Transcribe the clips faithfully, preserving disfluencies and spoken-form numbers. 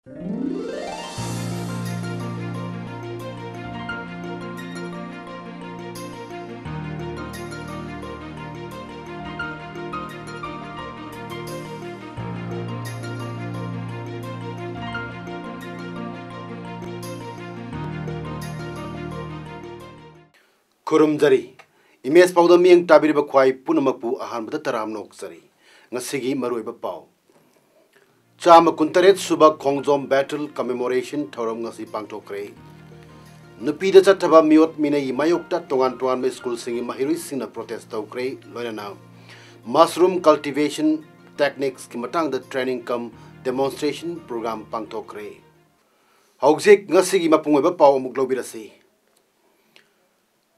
ꯈꯨꯔꯨꯝꯖꯔꯤ꯫ Image ꯄꯥꯎꯗꯝ ꯃꯤꯠꯌꯦꯡ ꯇꯥꯕꯤꯔꯤꯕ ꯈ꯭ꯋꯥꯏ ꯄꯨꯝꯅꯃꯛꯄꯨ ꯑꯍꯥꯟꯕꯗ ꯇꯔꯥꯝꯅ ꯑꯣꯛꯆꯔꯤ꯫ ꯉꯁꯤꯒꯤ ꯃꯔꯨꯑꯣꯏꯕ ꯄꯥꯎ꯫ ꯆꯥꯝꯃ ꯀꯨꯟꯇꯔꯦꯠ ꯁꯨꯕ ꯈꯣꯡꯖꯣꯝ battle commemoration ꯊꯧꯔꯝ ꯉꯁꯤ ꯄꯥꯡꯊꯣꯛꯈ꯭ꯔꯦ꯫ ꯅꯨꯄꯤꯗ ꯆꯠꯊꯕ ꯃꯤꯑꯣꯠ ꯃꯤꯅꯩꯒꯤ ꯃꯥꯌꯣꯛꯇ ꯇꯣꯉꯥꯟ ꯇꯣꯉꯥꯟꯕ ꯁ꯭ꯀꯨꯜꯁꯤꯡꯒꯤ ꯃꯍꯩꯔꯣꯏꯁꯤꯡꯅ protest ꯇꯧꯈ꯭ꯔꯦ, ꯂꯣꯏꯅꯅ mushroom cultivation techniques ꯀꯤ ꯃꯇꯥꯡꯗ training cum demonstration program ꯄꯥꯡꯊꯣꯛꯈ꯭ꯔꯦ꯫ ꯍꯧꯖꯤꯛ ꯉꯁꯤꯒꯤ ꯃꯄꯨꯡ ꯑꯣꯏꯕ ꯄꯥꯎ ꯑꯃꯨꯛ ꯂꯧꯕꯤꯔꯁꯤ꯫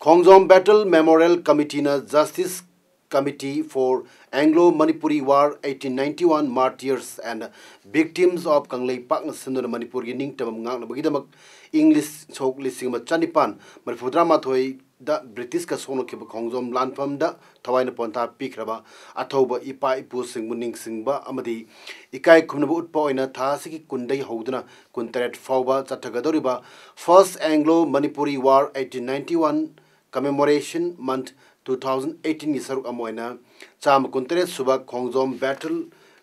ꯈꯣꯡꯖꯣꯝ battle memorial committee ꯅ Justice Committee for Anglo Manipuri War eighteen ninety-one Martyrs and Victims of ꯀꯪꯂꯩꯄꯥꯛꯅ ꯁꯤꯟꯗꯨꯅ ꯃꯅꯤꯄꯨꯔꯒꯤ ꯅꯤꯡꯇꯝꯕ ꯉꯥꯛꯅꯕꯒꯤꯗꯃꯛ ꯏꯪ ꯂꯤꯁ-, ꯁꯣꯛ ꯂꯤꯁꯤꯡ ꯑꯃ ꯆꯅꯤꯄꯥꯟ ꯃꯔꯤꯐꯨꯇꯔꯥꯃꯥꯊꯣꯏꯗ ꯕ꯭ꯔꯤꯇꯤꯁꯀ ꯁꯣꯛꯅꯈꯤꯕ ꯈꯣꯡꯖꯣꯝ ꯂꯥꯟꯐꯝꯗ ꯊꯋꯥꯏꯅ ꯄꯣꯟꯊꯥ ꯄꯤꯈ꯭ꯔꯕ ꯑꯊꯧꯕ ꯏꯄꯥ ꯏꯄꯨꯁꯤꯡꯕꯨ ꯅꯤꯡꯁꯤꯡꯕ ꯑꯃꯗꯤ ꯏꯀꯥꯏ ꯈꯨꯝꯅꯕ ꯎꯠꯄ ꯑꯣꯏꯅ ꯊꯥ ꯑꯁꯤꯒꯤ ꯀꯨꯟꯗꯒꯤ ꯍꯧꯗꯨꯅ ꯀꯨꯟꯇꯔꯦꯠ ꯐꯥꯎꯕ ꯆꯠꯊꯒꯗꯧꯔꯤꯕ First Anglo Manipuri War eighteen ninety-one Commemoration Month two thousand eighteen ꯒꯤ ꯁꯔꯨꯛ ꯑꯃ ꯑꯣꯏꯅ ꯆꯥꯝꯃ ꯀꯨꯟꯇꯔꯦꯠ ꯁꯨꯕ ꯈꯣꯡꯖꯣꯝ battle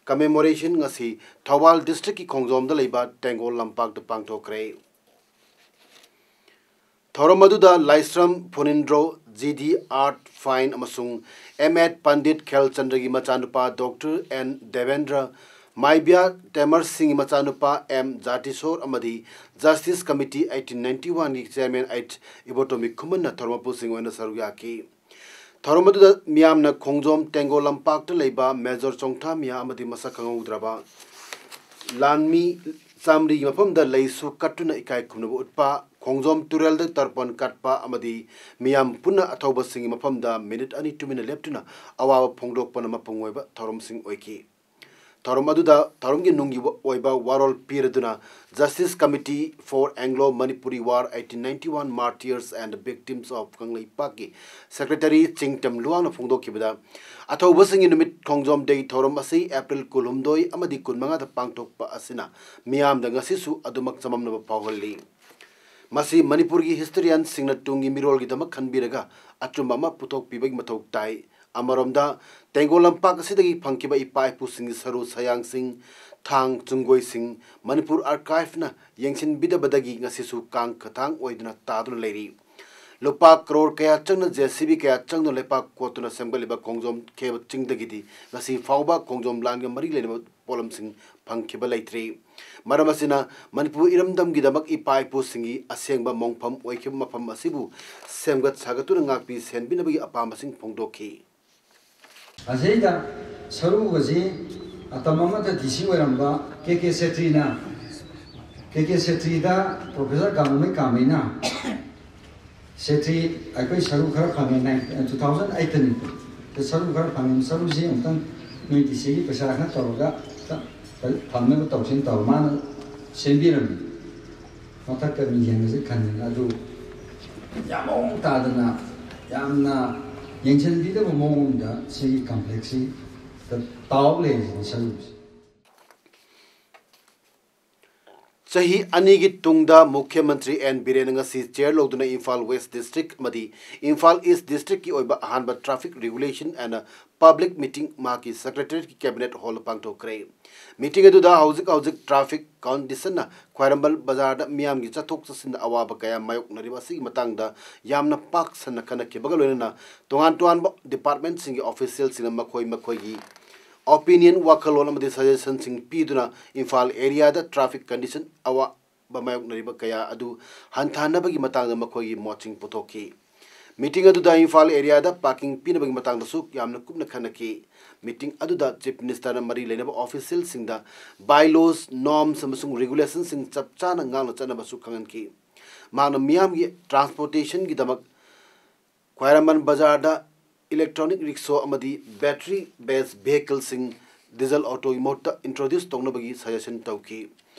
commemoration ꯉꯁꯤ ꯊꯧꯕꯥꯜ district ꯀꯤ ꯈꯣꯡꯖꯣꯝꯗ ꯂꯩꯕ ꯇꯦꯡꯒꯣꯜ ꯂꯝꯄꯥꯛꯇ ꯄꯥꯡꯊꯣꯛꯈ꯭ꯔꯦ꯫ ꯊꯧꯔꯝ ꯑꯗꯨꯗ ꯂꯥꯏꯁ꯭ꯔꯝ ꯐꯨꯅꯤꯟꯗ꯭ꯔꯣ, G D Art Fine ꯑꯃꯁꯨꯡ M Ed ꯄꯟꯗꯤꯠ ꯈꯦꯜꯆꯟꯗ꯭ꯔꯒꯤ ꯃꯆꯥꯅꯨꯄꯥ Doctor N ꯗꯦꯕꯦꯟꯗ꯭ꯔ, ꯃꯥꯏꯕꯤꯌꯥ ꯇꯦꯃꯔ ꯁꯤꯡꯒꯤ ꯃꯆꯥꯅꯨꯄꯥ M ꯖꯥꯇꯤꯁꯣꯔ ꯑꯃꯗꯤ Justice Committee eighteen ninety-one ꯒꯤ chairman H ꯏꯕꯣꯇꯣꯝꯕꯤ ꯈꯨꯃꯟꯅ ꯊꯧꯔꯝ ꯃꯄꯨꯁꯤꯡ ꯑꯣꯏꯅ ꯁꯔꯨꯛ ꯌꯥꯈꯤ꯫ ꯊꯧꯔꯝ ꯑꯗꯨꯗ ꯃꯤꯌꯥꯝꯅ ꯈꯣꯡꯖꯣꯝ ꯇꯦꯡꯒꯣꯜ ꯂꯝꯄꯥꯛꯇ ꯂꯩꯕ Major ꯆꯣꯡꯊꯥ ꯃꯤꯌꯥ ꯑꯃꯗꯤ ꯃꯁꯛ ꯈꯪꯍꯧꯗ꯭ꯔꯕ ꯂꯥꯟꯃꯤ ꯆꯥꯃꯔꯤꯒꯤ ꯃꯐꯝꯗ ꯂꯩꯁꯨ ꯀꯠꯇꯨꯅ ꯏꯀꯥꯏ ꯈꯨꯝꯅꯕ ꯎꯠꯄ, ꯈꯣꯡꯖꯣꯝ ꯇꯨꯔꯦꯜꯗ ꯇꯔꯄꯟ ꯀꯠꯄ ꯑꯃꯗꯤ ꯃꯤꯌꯥꯝ ꯄꯨꯟꯅ ꯑꯊꯧꯕꯁꯤꯡꯒꯤ ꯃꯐꯝꯗ minute ꯑꯅꯤ ꯇꯨꯃꯤꯟꯅ ꯂꯦꯞꯇꯨꯅ ꯑꯋꯥꯕ ꯐꯣꯡꯗꯣꯛꯄꯅ ꯃꯄꯨꯡ ꯑꯣꯏꯕ ꯊꯧꯔꯝꯁꯤꯡ ꯑꯣꯏꯈꯤ꯫ ꯊꯧꯔꯝ ꯑꯗꯨꯗ ꯊꯧꯔꯝꯒꯤ ꯅꯨꯡꯒꯤ ꯑꯣꯏꯕ ꯋꯥꯔꯣꯜ ꯄꯤꯔꯗꯨꯅ Justice Committee for Anglo Manipuri War eighteen ninety-one Martyrs and Victims of ꯀꯪꯂꯩꯄꯥꯛꯀꯤ Secretary ꯆꯤꯡꯇꯝ ꯂꯨꯋꯥꯡꯅ ꯐꯣꯡꯗꯣꯛꯈꯤꯕꯗ, ꯑꯊꯧꯕꯁꯤꯡꯒꯤ ꯅꯨꯃꯤꯠ Khongjom Day ꯊꯧꯔꯝ ꯑꯁꯤ April ꯀꯨꯟꯍꯨꯝꯗꯣꯏ ꯑꯃꯗꯤ ꯀꯨꯟꯃꯉꯥꯗ ꯄꯥꯡꯊꯣꯛꯄ ꯑꯁꯤꯅ ꯃꯤꯌꯥꯝꯗ ꯉꯁꯤꯁꯨ ꯑꯗꯨꯃꯛ ꯆꯃꯝꯅꯕ ꯐꯥꯎꯍꯜꯂꯤ꯫ ꯃꯁꯤ ꯃꯅꯤꯄꯨꯔꯒꯤ historian ꯁꯤꯡꯅ ꯇꯨꯡꯒꯤ ꯃꯤꯔꯣꯜꯒꯤꯗꯃꯛ ꯈꯟꯕꯤꯔꯒ ꯑꯆꯨꯝꯕ ꯑꯃ ꯄꯨꯊꯣꯛꯄꯤꯕꯒꯤ ꯃꯊꯧ ꯇꯥꯏ꯫ ꯑꯃꯔꯣꯝꯗ, ꯇꯦꯡꯒꯣꯜ ꯂꯝꯄꯥꯛ ꯑꯁꯤꯗꯒꯤ ꯐꯪꯈꯤꯕ ꯏꯄꯥ ꯏꯄꯨꯁꯤꯡꯒꯤ ꯁꯔꯨ ꯁꯌꯥꯡꯁꯤꯡ, ꯊꯥꯡ, ꯆꯨꯡꯒꯣꯏꯁꯤꯡ Manipur Archive ꯅ ꯌꯦꯡꯁꯤꯟꯕꯤꯗꯕꯗꯒꯤ ꯉꯁꯤꯁꯨ ꯀꯥꯡ ꯈꯊꯥꯡ ꯑꯣꯏꯗꯨꯅ ꯇꯥꯗꯨꯅ ꯂꯩꯔꯤ꯫ ꯂꯨꯄꯥ ꯀꯔꯣꯔ ꯀꯌꯥ ꯆꯪꯅ J C B ꯀꯌꯥ ꯆꯪꯗꯨꯅ ꯂꯩꯄꯥꯛ ꯀꯣꯠꯇꯨꯅ ꯁꯦꯝꯒꯠꯂꯤꯕ ꯈꯣꯡꯖꯣꯝ ꯈꯦꯕ ꯆꯤꯡꯗꯒꯤꯗꯤ ꯉꯁꯤ ꯐꯥꯎꯕ ꯈꯣꯡꯖꯣꯝ ꯂꯥꯟꯒ ꯃꯔꯤ ꯂꯩꯅꯕ ꯄꯣꯠꯂꯝꯁꯤꯡ ꯐꯪꯈꯤꯕ ꯂꯩꯇ꯭ꯔꯤ꯫ ꯃꯔꯝ ꯑꯁꯤꯅ, ꯃꯅꯤꯄꯨꯔ ꯏꯔꯝꯗꯝꯒꯤꯗꯃꯛ ꯏꯄꯥ ꯏꯄꯨꯁꯤꯡꯒꯤ ꯑꯁꯦꯡꯕ ꯃꯣꯡꯐꯝ ꯑꯣꯏꯈꯤꯕ ꯃꯐꯝ ꯑꯁꯤꯕꯨ ꯁꯦꯝꯒꯠ ꯁꯥꯒꯠꯇꯨꯅ ꯉꯥꯛꯄꯤ ꯁꯦꯟꯕꯤꯅꯕꯒꯤ ꯑꯄꯥꯝꯕꯁꯤꯡ ꯐꯣꯡꯗꯣꯛꯈꯤ꯫ ꯑꯁꯤꯗ ꯁꯔꯨꯒꯁꯤ ꯃꯇꯝ ꯑꯃꯗ D C ꯑꯣꯏꯔꯝꯕ K K ꯁꯦꯇ꯭ꯔꯤꯅ, K K ꯁꯦꯇ꯭ꯔꯤꯗ Professor ꯒꯥꯡꯃꯩ ꯀꯥꯃꯩꯅ Chetri ꯑꯩꯈꯣꯏ ꯁꯔꯨ ꯈꯔ ꯐꯪꯉꯦ, ꯅꯥꯏꯟ-, two thousand eight ꯇꯅꯤ꯫ ꯁꯔꯨ ꯈꯔ ꯐꯪꯉꯦ, ꯁꯔꯨꯁꯤ ꯑꯃꯨꯛꯇꯪ ꯅꯣꯏ D C ꯒꯤ ꯄꯩꯁꯥ ꯈꯔ ꯇꯧꯔꯒ ꯐꯪꯅꯕ ꯇꯧꯁꯤꯅ ꯇꯧꯔ ꯃꯥꯅ ꯁꯦꯝꯕꯤꯔꯝꯃꯤ꯫ ꯃꯊꯛꯇ ꯃꯤꯡꯖꯦꯜꯒꯁꯦ ꯈꯟꯗꯅ, ꯑꯗꯨ ꯌꯥꯝ ꯃꯑꯣꯡ ꯇꯥꯗꯅ, ꯌꯥꯝꯅ ꯌꯦꯡꯁꯤꯟꯕꯤꯗꯕ ꯃꯑꯣꯡ ꯑꯃꯗ ꯁꯤꯒꯤ complexꯁꯤ ꯇꯥꯎ ꯂꯩꯔꯤꯁꯤꯅꯤ ꯁꯔꯨꯁꯦ꯫ ꯆꯍꯤ ꯑꯅꯤꯒꯤ ꯇꯨꯡꯗ ꯃꯨꯈ꯭ꯌ ꯃꯟꯇ꯭ꯔꯤ ꯑꯦꯟ ꯕꯤꯔꯦꯟꯅ ꯉꯁꯤ chair ꯂꯧꯗꯨꯅ ꯏꯝꯐꯥꯜ West District ꯑꯃꯗꯤ ꯏꯝꯐꯥꯜ East Districtꯀꯤ ꯑꯣꯏꯕ ꯑꯍꯥꯟꯕ Traffic Regulation and Public Meeting ꯃꯍꯥꯛꯀꯤ Secretariatꯀꯤ Cabinet Hallꯗ ꯄꯥꯡꯊꯣꯛꯈ꯭ꯔꯦ꯫ Meeting ꯑꯗꯨꯗ ꯍꯧꯖꯤꯛ ꯍꯧꯖꯤꯛ traffic conditionꯅ ꯈ꯭ꯋꯥꯏꯔꯝꯕꯟ ꯕꯖꯥꯔꯗ ꯃꯤꯌꯥꯝꯒꯤ ꯆꯠꯊꯣꯛ ꯆꯠꯁꯤꯟꯗ ꯑꯋꯥꯕ ꯀꯌꯥ ꯃꯥꯌꯣꯛꯅꯔꯤꯕ ꯑꯁꯤꯒꯤ ꯃꯇꯥꯡꯗ ꯌꯥꯝꯅ ꯄꯥꯛ ꯁꯟꯅ ꯈꯟꯅꯈꯤꯕꯒ ꯂꯣꯏꯅꯅ ꯇꯣꯉꯥꯟ ꯇꯣꯉꯥꯟꯕ departmentꯁꯤꯡꯒꯤ officialꯁꯤꯡꯅ ꯃꯈꯣꯏ ꯃꯈꯣꯏꯒꯤ opinion, ꯋꯥꯈꯜꯂꯣꯟ ꯑꯃꯗꯤ suggestionꯁꯤꯡ ꯄꯤꯗꯨꯅ ꯏꯝꯐꯥꯜ areaꯗ traffic condition ꯑꯋꯥꯕ ꯃꯥꯌꯣꯛꯅꯔꯤꯕ ꯀꯌꯥ ꯑꯗꯨ ꯍꯟꯊꯍꯟꯅꯕꯒꯤ ꯃꯇꯥꯡꯗ ꯃꯈꯣꯏꯒꯤ ꯃꯣꯠꯁꯤꯡ ꯄꯨꯊꯣꯛꯈꯤ꯫ Meeting ꯑꯗꯨꯗ ꯏꯝꯐꯥꯜ areaꯗ parking ꯄꯤꯅꯕꯒꯤ ꯃꯇꯥꯡꯗꯁꯨ ꯌꯥꯝꯅ ꯀꯨꯞꯅ ꯈꯟꯅꯈꯤ꯫ Meeting ꯑꯗꯨꯗ Chief Ministerꯅ ꯃꯔꯤ ꯂꯩꯅꯕ officialꯁꯤꯡꯗ bylaws, norms ꯑꯃꯁꯨꯡ regulationꯁꯤꯡ ꯆꯞ ꯆꯥꯅ ꯉꯥꯛꯅ ꯆꯠꯅꯕꯁꯨ ꯈꯪꯍꯟꯈꯤ꯫ ꯃꯍꯥꯛꯅ ꯃꯤꯌꯥꯝꯒꯤ transportationꯒꯤꯗꯃꯛ ꯈ꯭ꯋꯥꯏꯔꯝꯕꯟ ꯕꯖꯥꯔꯗ electronic rickshaw ꯑꯃꯗꯤ battery based vehicleꯁꯤꯡ diesel autoꯒꯤ ꯃꯍꯨꯠꯇ introduce ꯇꯧꯅꯕꯒꯤ suggestion ꯇꯧꯈꯤ꯫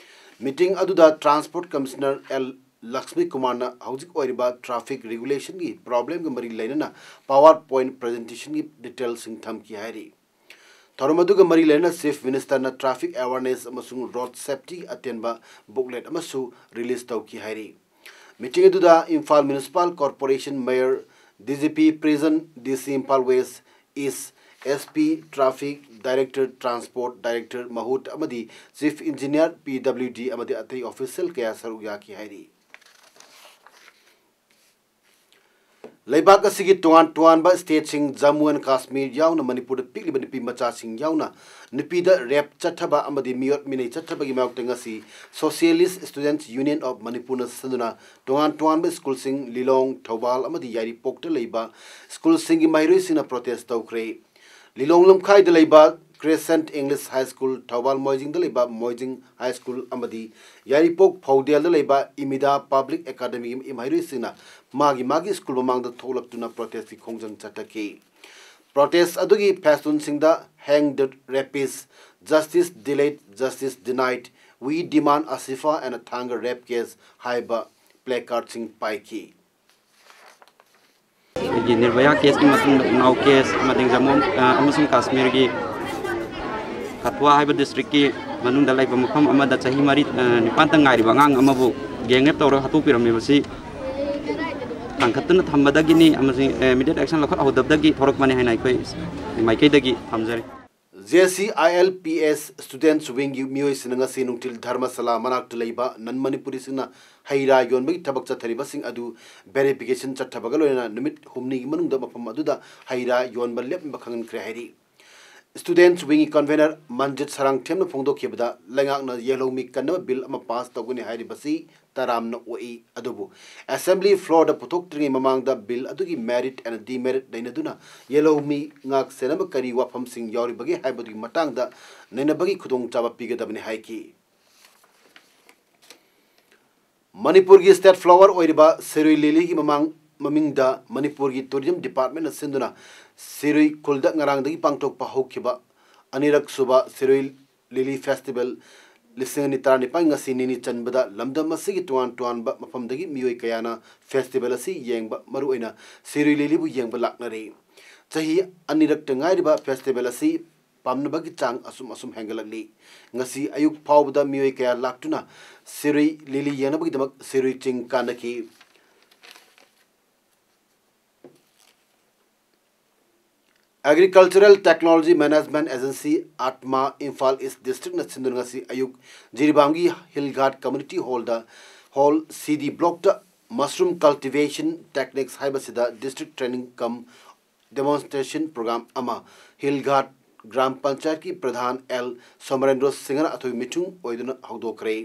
Meeting ꯑꯗꯨꯗ Transport Commissioner ꯑꯦꯜ ꯂꯛꯁꯃꯤ ꯀꯨꯃꯥꯔꯅ ꯍꯧꯖꯤꯛ ꯑꯣꯏꯔꯤꯕ traffic regulationꯒꯤ problemꯒ ꯃꯔꯤ ꯂꯩꯅꯅ PowerPoint presentationꯒꯤ detailꯁꯤꯡ ꯊꯝꯈꯤ ꯍꯥꯏꯔꯤ꯫ ꯊꯧꯔꯝ ꯑꯗꯨꯒ ꯃꯔꯤ ꯂꯩꯅꯅ Chief Ministerꯅ traffic awareness ꯑꯃꯁꯨꯡ road safety ꯑꯇꯦꯟꯕ booklet ꯑꯃꯁꯨ release ꯇꯧꯈꯤ ꯍꯥꯏꯔꯤ꯫ Meeting ꯑꯗꯨꯗ Imphal Municipal Corporation Mayor, DGP Prison, DC Imphal West, East, SP Traffic, Director Transport, Director ꯃꯍꯨꯠ ꯑꯃꯗꯤ Chief Engineer, PWD ꯑꯃꯗꯤ ꯑꯇꯩ official ꯀꯌꯥ ꯁꯔꯨꯛ ꯌꯥꯈꯤ ꯍꯥꯏꯔꯤ꯫ ꯂꯩꯕꯥꯛ ꯑꯁꯤꯒꯤ ꯇꯣꯉꯥꯟ ꯇꯣꯉꯥꯟꯕ stateꯁꯤꯡ, Jammu and Kashmir ꯌꯥꯎꯅ ꯃꯅꯤꯄꯨꯔꯗ ꯄꯤꯛꯂꯤꯕ ꯅꯨꯄꯤ ꯃꯆꯥꯁꯤꯡ ꯌꯥꯎꯅ ꯅꯨꯄꯤꯗ rape ꯆꯠꯊꯕ ꯑꯃꯗꯤ ꯃꯤꯑꯣꯠ ꯃꯤꯅꯩ ꯆꯠꯊꯕꯒꯤ ꯃꯥꯌꯣꯛꯇ ꯉꯁꯤ Socialist Students Union of Manipurꯅ ꯁꯤꯟꯗꯨꯅ ꯇꯣꯉꯥꯟ ꯇꯣꯉꯥꯟꯕ schoolꯁꯤꯡ, ꯂꯤꯂꯣꯡ, ꯊꯧꯕꯥꯜ ꯑꯃꯗꯤ ꯌꯥꯏꯔꯤꯄꯣꯛꯇ ꯂꯩꯕ schoolꯁꯤꯡꯒꯤ ꯃꯍꯩꯔꯣꯏꯁꯤꯡꯅ protest ꯇꯧꯈ꯭ꯔꯦ꯫ ꯂꯤꯂꯣꯡ ꯂꯝꯈꯥꯏꯗ ꯂꯩꯕ Crescent English High School, Thoubal ꯃꯣꯏꯖꯤꯡꯗ ꯂꯩꯕ ꯃꯣꯏꯖꯤꯡ High School ꯑꯃꯗꯤ ꯌꯥꯏꯔꯤꯄꯣꯛ ꯐꯧꯗꯦꯜꯗ ꯂꯩꯕ ꯏꯃꯤꯗꯥ Public Academyꯒꯤ ꯃꯍꯩꯔꯣꯏꯁꯤꯡꯅ ꯃꯥꯒꯤ ꯃꯥꯒꯤ school ꯃꯃꯥꯡꯗ ꯊꯣꯛꯂꯛꯇꯨꯅ protestꯀꯤ ꯈꯣꯡꯖꯪ ꯆꯠꯊꯈꯤ꯫ Protest ꯑꯗꯨꯒꯤ ꯐꯦꯁꯇꯨꯟꯁꯤꯡꯗ "Hang the rapist, justice delayed, justice denied, we demand Asifa and Thangar rape case" ꯍꯥꯏꯕ placardꯁꯤꯡ ꯄꯥꯏꯈꯤ꯫ ꯑꯩꯈꯣꯏꯒꯤ ꯅꯤꯔꯚꯌꯥ caseꯀꯤ ꯃꯇꯨꯡꯗ ꯎꯅꯥꯎ case ꯑꯃꯗꯤ ꯖꯃꯨ ꯑ, ꯑꯃꯁꯨꯡ ꯀꯥꯁꯃꯤꯔꯒꯤ ꯀꯊꯨꯋꯥ ꯍꯥꯏꯕ districtꯀꯤ ꯃꯅꯨꯡꯗ ꯂꯩꯕ ꯃꯐꯝ ꯑꯃꯗ ꯆꯍꯤ ꯃꯔꯤ, ꯑ, ꯅꯤꯄꯥꯟꯇ ꯉꯥꯏꯔꯤꯕ ꯑꯉꯥꯡ ꯑꯃꯕꯨ gang rape ꯇꯧꯔꯒ ꯍꯥꯠꯇꯣꯛꯄꯤꯔꯝꯃꯤꯕꯁꯤ ꯊꯥꯡꯒꯠꯇꯨꯅ ꯊꯝꯕꯗꯒꯤꯅꯤ ꯑꯃꯁꯨꯡ, ꯑ, immediate action ꯂꯧꯈꯠꯍꯧꯗꯕꯗꯒꯤ ꯊꯣꯔꯛꯄꯅꯤ ꯍꯥꯏꯅ ꯑꯩꯈꯣꯏ ꯃꯥꯏꯀꯩꯗꯒꯤ ꯊꯝꯖꯔꯤ꯫ JCILPS Students Wingꯒꯤ ꯃꯤꯑꯣꯏꯁꯤꯡꯅ ꯉꯁꯤ ꯅꯨꯡꯊꯤꯜ ꯙꯔꯃꯁꯥꯂꯥ ꯃꯅꯥꯛꯇ ꯂꯩꯕ non Manipuriꯁꯤꯡꯅ ꯍꯩ ꯔꯥ ꯌꯣꯟꯕꯒꯤ ꯊꯕꯛ ꯆꯠꯊꯔꯤꯕꯁꯤꯡ ꯑꯗꯨ verification ꯆꯠꯊꯕꯒ ꯂꯣꯏꯅꯅ ꯅꯨꯃꯤꯠ ꯍꯨꯝꯅꯤꯒꯤ ꯃꯅꯨꯡꯗ ꯃꯐꯝ ꯑꯗꯨꯗ ꯍꯩ ꯔꯥ ꯌꯣꯟꯕ ꯂꯦꯞꯅꯕ ꯈꯪꯍꯟꯈ꯭ꯔꯦ ꯍꯥꯏꯔꯤ꯫ Students Wingꯒꯤ convener ꯃꯟꯖꯤꯠ ꯁꯔꯥꯡꯊꯦꯝꯅ ꯐꯣꯡꯗꯣꯛꯈꯤꯕꯗ, ꯂꯩꯉꯥꯛꯅ ꯌꯦꯜꯍꯧꯃꯤ ꯀꯟꯅꯕ bill ꯑꯃ pass ꯇꯧꯒꯅꯤ ꯍꯥꯏꯔꯤꯕꯁꯤ ꯇꯔꯥꯝꯅ ꯑꯣꯛꯏ꯫ ꯑꯗꯨꯕꯨ assembly floorꯗ ꯄꯨꯊꯣꯛꯇ꯭ꯔꯤꯉꯩ ꯃꯃꯥꯡꯗ bill ꯑꯗꯨꯒꯤ merit and demerit ꯅꯩꯅꯗꯨꯅ ꯌꯦꯜꯍꯧꯃꯤ ꯉꯥꯛ ꯁꯦꯟꯅꯕ ꯀꯔꯤ ꯋꯥꯐꯝꯁꯤꯡ ꯌꯥꯎꯔꯤꯕꯒꯦ ꯍꯥꯏꯕꯗꯨꯒꯤ ꯃꯇꯥꯡꯗ ꯅꯩꯅꯕꯒꯤ ꯈꯨꯗꯣꯡꯆꯥꯕ ꯄꯤꯒꯗꯕꯅꯤ ꯍꯥꯏꯈꯤ꯫ ꯃꯅꯤꯄꯨꯔꯒꯤ state flower ꯑꯣꯏꯔꯤꯕ ꯁꯤꯔꯨꯏ lilyꯒꯤ ꯃꯃꯥꯡ ꯃꯃꯤꯡꯗ ꯃꯅꯤꯄꯨꯔꯒꯤ Tourism Departmentꯅ ꯁꯤꯟꯗꯨꯅ ꯁꯤꯔꯨꯏ ꯈꯨꯜꯗ ꯉꯔꯥꯡꯗꯒꯤ ꯄꯥꯡꯊꯣꯛꯄ ꯍꯧꯈꯤꯕ ꯑꯅꯤꯔꯛ ꯁꯨꯕ ꯁꯤꯔꯨꯏ ꯂꯤꯂꯤ ꯐꯦꯁꯇꯤꯚꯦꯜ ꯂꯤꯁꯤꯡ ꯑꯅꯤ ꯇꯔꯥꯅꯤꯄꯥꯟ ꯉꯁꯤ ꯅꯤꯅꯤ ꯆꯟꯕꯗ ꯂꯝꯗꯝ ꯑꯁꯤꯒꯤ ꯇꯣꯉꯥꯟ ꯇꯣꯉꯥꯟꯕ ꯃꯐꯝꯗꯒꯤ ꯃꯤꯑꯣꯏ ꯀꯌꯥꯅ ꯐꯦꯁꯇꯤꯚꯦꯜ ꯑꯁꯤ ꯌꯦꯡꯕ, ꯃꯔꯨꯑꯣꯏꯅ ꯁꯤꯔꯨꯏ ꯂꯤꯂꯤꯕꯨ ꯌꯦꯡꯕ ꯂꯥꯛꯅꯔꯤ꯫ ꯆꯍꯤ ꯑꯅꯤꯔꯛꯇ ꯉꯥꯏꯔꯤꯕ ꯐꯦꯁꯇꯤꯚꯦꯜ ꯑꯁꯤ ꯄꯥꯝꯅꯕꯒꯤ ꯆꯥꯡ ꯑꯁꯨꯝ ꯑꯁꯨꯝ ꯍꯦꯟꯒꯠꯂꯛꯂꯤ꯫ ꯉꯁꯤ ꯑꯌꯨꯛ ꯐꯥꯎꯕꯗ ꯃꯤꯑꯣꯏ ꯀꯌꯥ ꯂꯥꯛꯇꯨꯅ ꯁꯤꯔꯨꯏ ꯂꯤꯂꯤ ꯌꯦꯡꯅꯕꯒꯤꯗꯃꯛ ꯁꯤꯔꯨꯏ ꯆꯤꯡ ꯀꯥꯅꯈꯤ꯫ Agricultural Technology Management Agency, ꯑꯥꯠꯃꯥ, Imphal ꯏꯁ ꯗꯤꯁꯇ꯭ꯔꯤꯛꯅ ꯁꯤꯟꯗꯨꯅ ꯉꯁꯤ ꯑꯌꯨꯛ ꯖꯤꯔꯤꯕꯥꯝꯒꯤ ꯍꯤꯜ ꯘꯥꯠ ꯀꯝꯌꯨꯅꯤꯇꯤ ꯍꯣꯜꯗ, ꯍꯣꯜ ꯁꯤ ꯗꯤ ꯕ꯭ꯂꯣꯛꯇ mushroom cultivation techniques ꯍꯥꯏꯕꯁꯤꯗ district training cum demonstration program ꯑꯃ ꯍꯤꯜ ꯘꯥꯠ ꯒ꯭ꯔꯥꯝ ꯄꯟꯆꯥꯌꯠꯀꯤ ꯄ꯭ꯔꯙꯥꯟ ꯑꯦꯜ ꯁꯣꯃꯔꯦꯟꯗ꯭ꯔꯣ ꯁꯤꯡꯍꯅ ꯑꯊꯣꯏꯕ ꯃꯤꯊꯨꯡ ꯑꯣꯏꯗꯨꯅ ꯍꯧꯗꯣꯛꯈ꯭ꯔꯦ꯫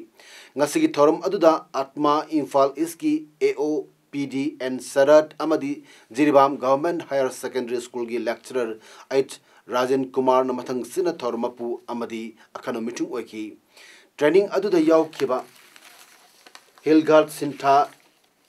ꯉꯁꯤꯒꯤ ꯊꯧꯔꯝ ꯑꯗꯨꯗ ꯑꯥꯠꯃꯥ ꯏꯝꯐꯥꯜ ꯏꯁꯀꯤ ꯑꯦ ꯑꯣ ꯄꯤ ꯗꯤ ꯑꯦꯟ ꯁꯔꯠ ꯑꯃꯗꯤ ꯖꯤꯔꯤꯕꯥꯝ ꯒꯚꯔꯟꯃꯦꯟꯠ ꯍꯥꯌꯔ ꯁꯦꯀꯦꯟꯗꯔꯤ ꯁ꯭ꯀꯨꯜꯒꯤ ꯂꯦꯛꯆꯔꯔ ꯑꯩꯆ ꯔꯥꯖꯦꯟ ꯀꯨꯃꯥꯔꯅ ꯃꯊꯪꯁꯤꯠꯅ ꯊꯧꯔꯝ ꯃꯄꯨ ꯑꯃꯗꯤ ꯑꯈꯟꯅꯕ ꯃꯤꯊꯨꯡ ꯑꯣꯏꯈꯤ꯫ ꯇ꯭ꯔꯦꯅꯤꯡ ꯑꯗꯨꯗ ꯌꯥꯎꯈꯤꯕ ꯍꯤꯜ ꯘꯥꯠ ꯁꯤꯟꯊꯥ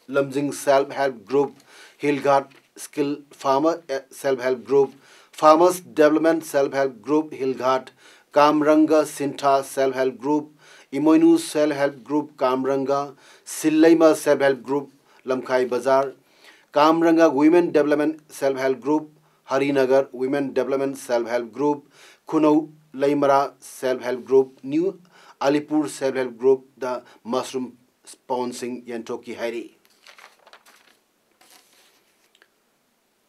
ꯂꯝꯖꯤꯡ self help group, hill ghat skill farmer self help group, farmers development self help group, hill ghat Kamranga Sintha self help group, Emoinu self help group, Kamranga Silleima self help group, Lamkhai bazar, Kamranga women development self help group, Harinagar women development self help group, Khunou Leimara self help group, new Alipur self help groupꯗ mushroom ꯁ꯭ꯄꯣꯟꯁꯤꯡ ꯌꯦꯟꯊꯣꯛꯈꯤ ꯍꯥꯏꯔꯤ꯫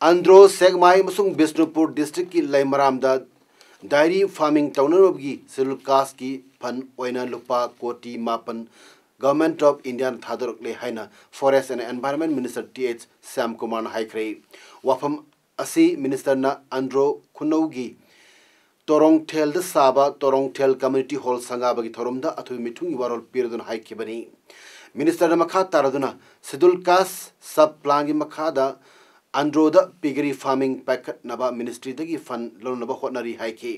ꯑꯟꯗ꯭ꯔꯣ, ꯁꯦꯛꯃꯥꯏ ꯑꯃꯁꯨꯡ ꯕꯤꯁꯅꯨꯄꯨꯔ ꯗꯤꯁꯇ꯭ꯔꯤꯛꯀꯤ ꯂꯩꯃꯔꯥꯝꯗ dairy farming ꯇꯧꯅꯅꯕꯒꯤ schedule casteꯀꯤ fund ꯑꯣꯏꯅ ꯂꯨꯄꯥ ꯀꯣꯇꯤ ꯃꯥꯄꯟ Government of Indiaꯅ ꯊꯥꯗꯣꯔꯛꯂꯦ ꯍꯥꯏꯅ Forest and Environment Minister T H ꯁ꯭ꯌꯥꯝꯀꯨꯃꯥꯔꯅ ꯍꯥꯏꯈ꯭ꯔꯦ꯫ ꯋꯥꯐꯝ ꯑꯁꯤ ministerꯅ ꯑꯟꯗ꯭ꯔꯣ ꯈꯨꯅꯧꯒꯤ ꯇꯣꯔꯣꯡꯊꯦꯜꯗ ꯁꯥꯕ ꯇꯣꯔꯣꯡꯊꯦꯜ community hall ꯁꯪꯒꯥꯕꯒꯤ ꯊꯧꯔꯝꯗ ꯑꯊꯣꯏꯕ ꯃꯤꯊꯨꯡꯒꯤ ꯋꯥꯔꯣꯜ ꯄꯤꯔꯗꯨꯅ ꯍꯥꯏꯈꯤꯕꯅꯤ꯫ ministerꯅ ꯃꯈꯥ ꯇꯥꯔꯗꯨꯅ schedule caste sub planꯒꯤ ꯃꯈꯥꯗ ꯑꯟꯗ꯭ꯔꯣꯗ piggery farming ꯄꯥꯏꯈꯠꯅꯕ ministryꯗꯒꯤ fund ꯂꯧꯅꯕ ꯍꯣꯠꯅꯔꯤ ꯍꯥꯏꯈꯤ꯫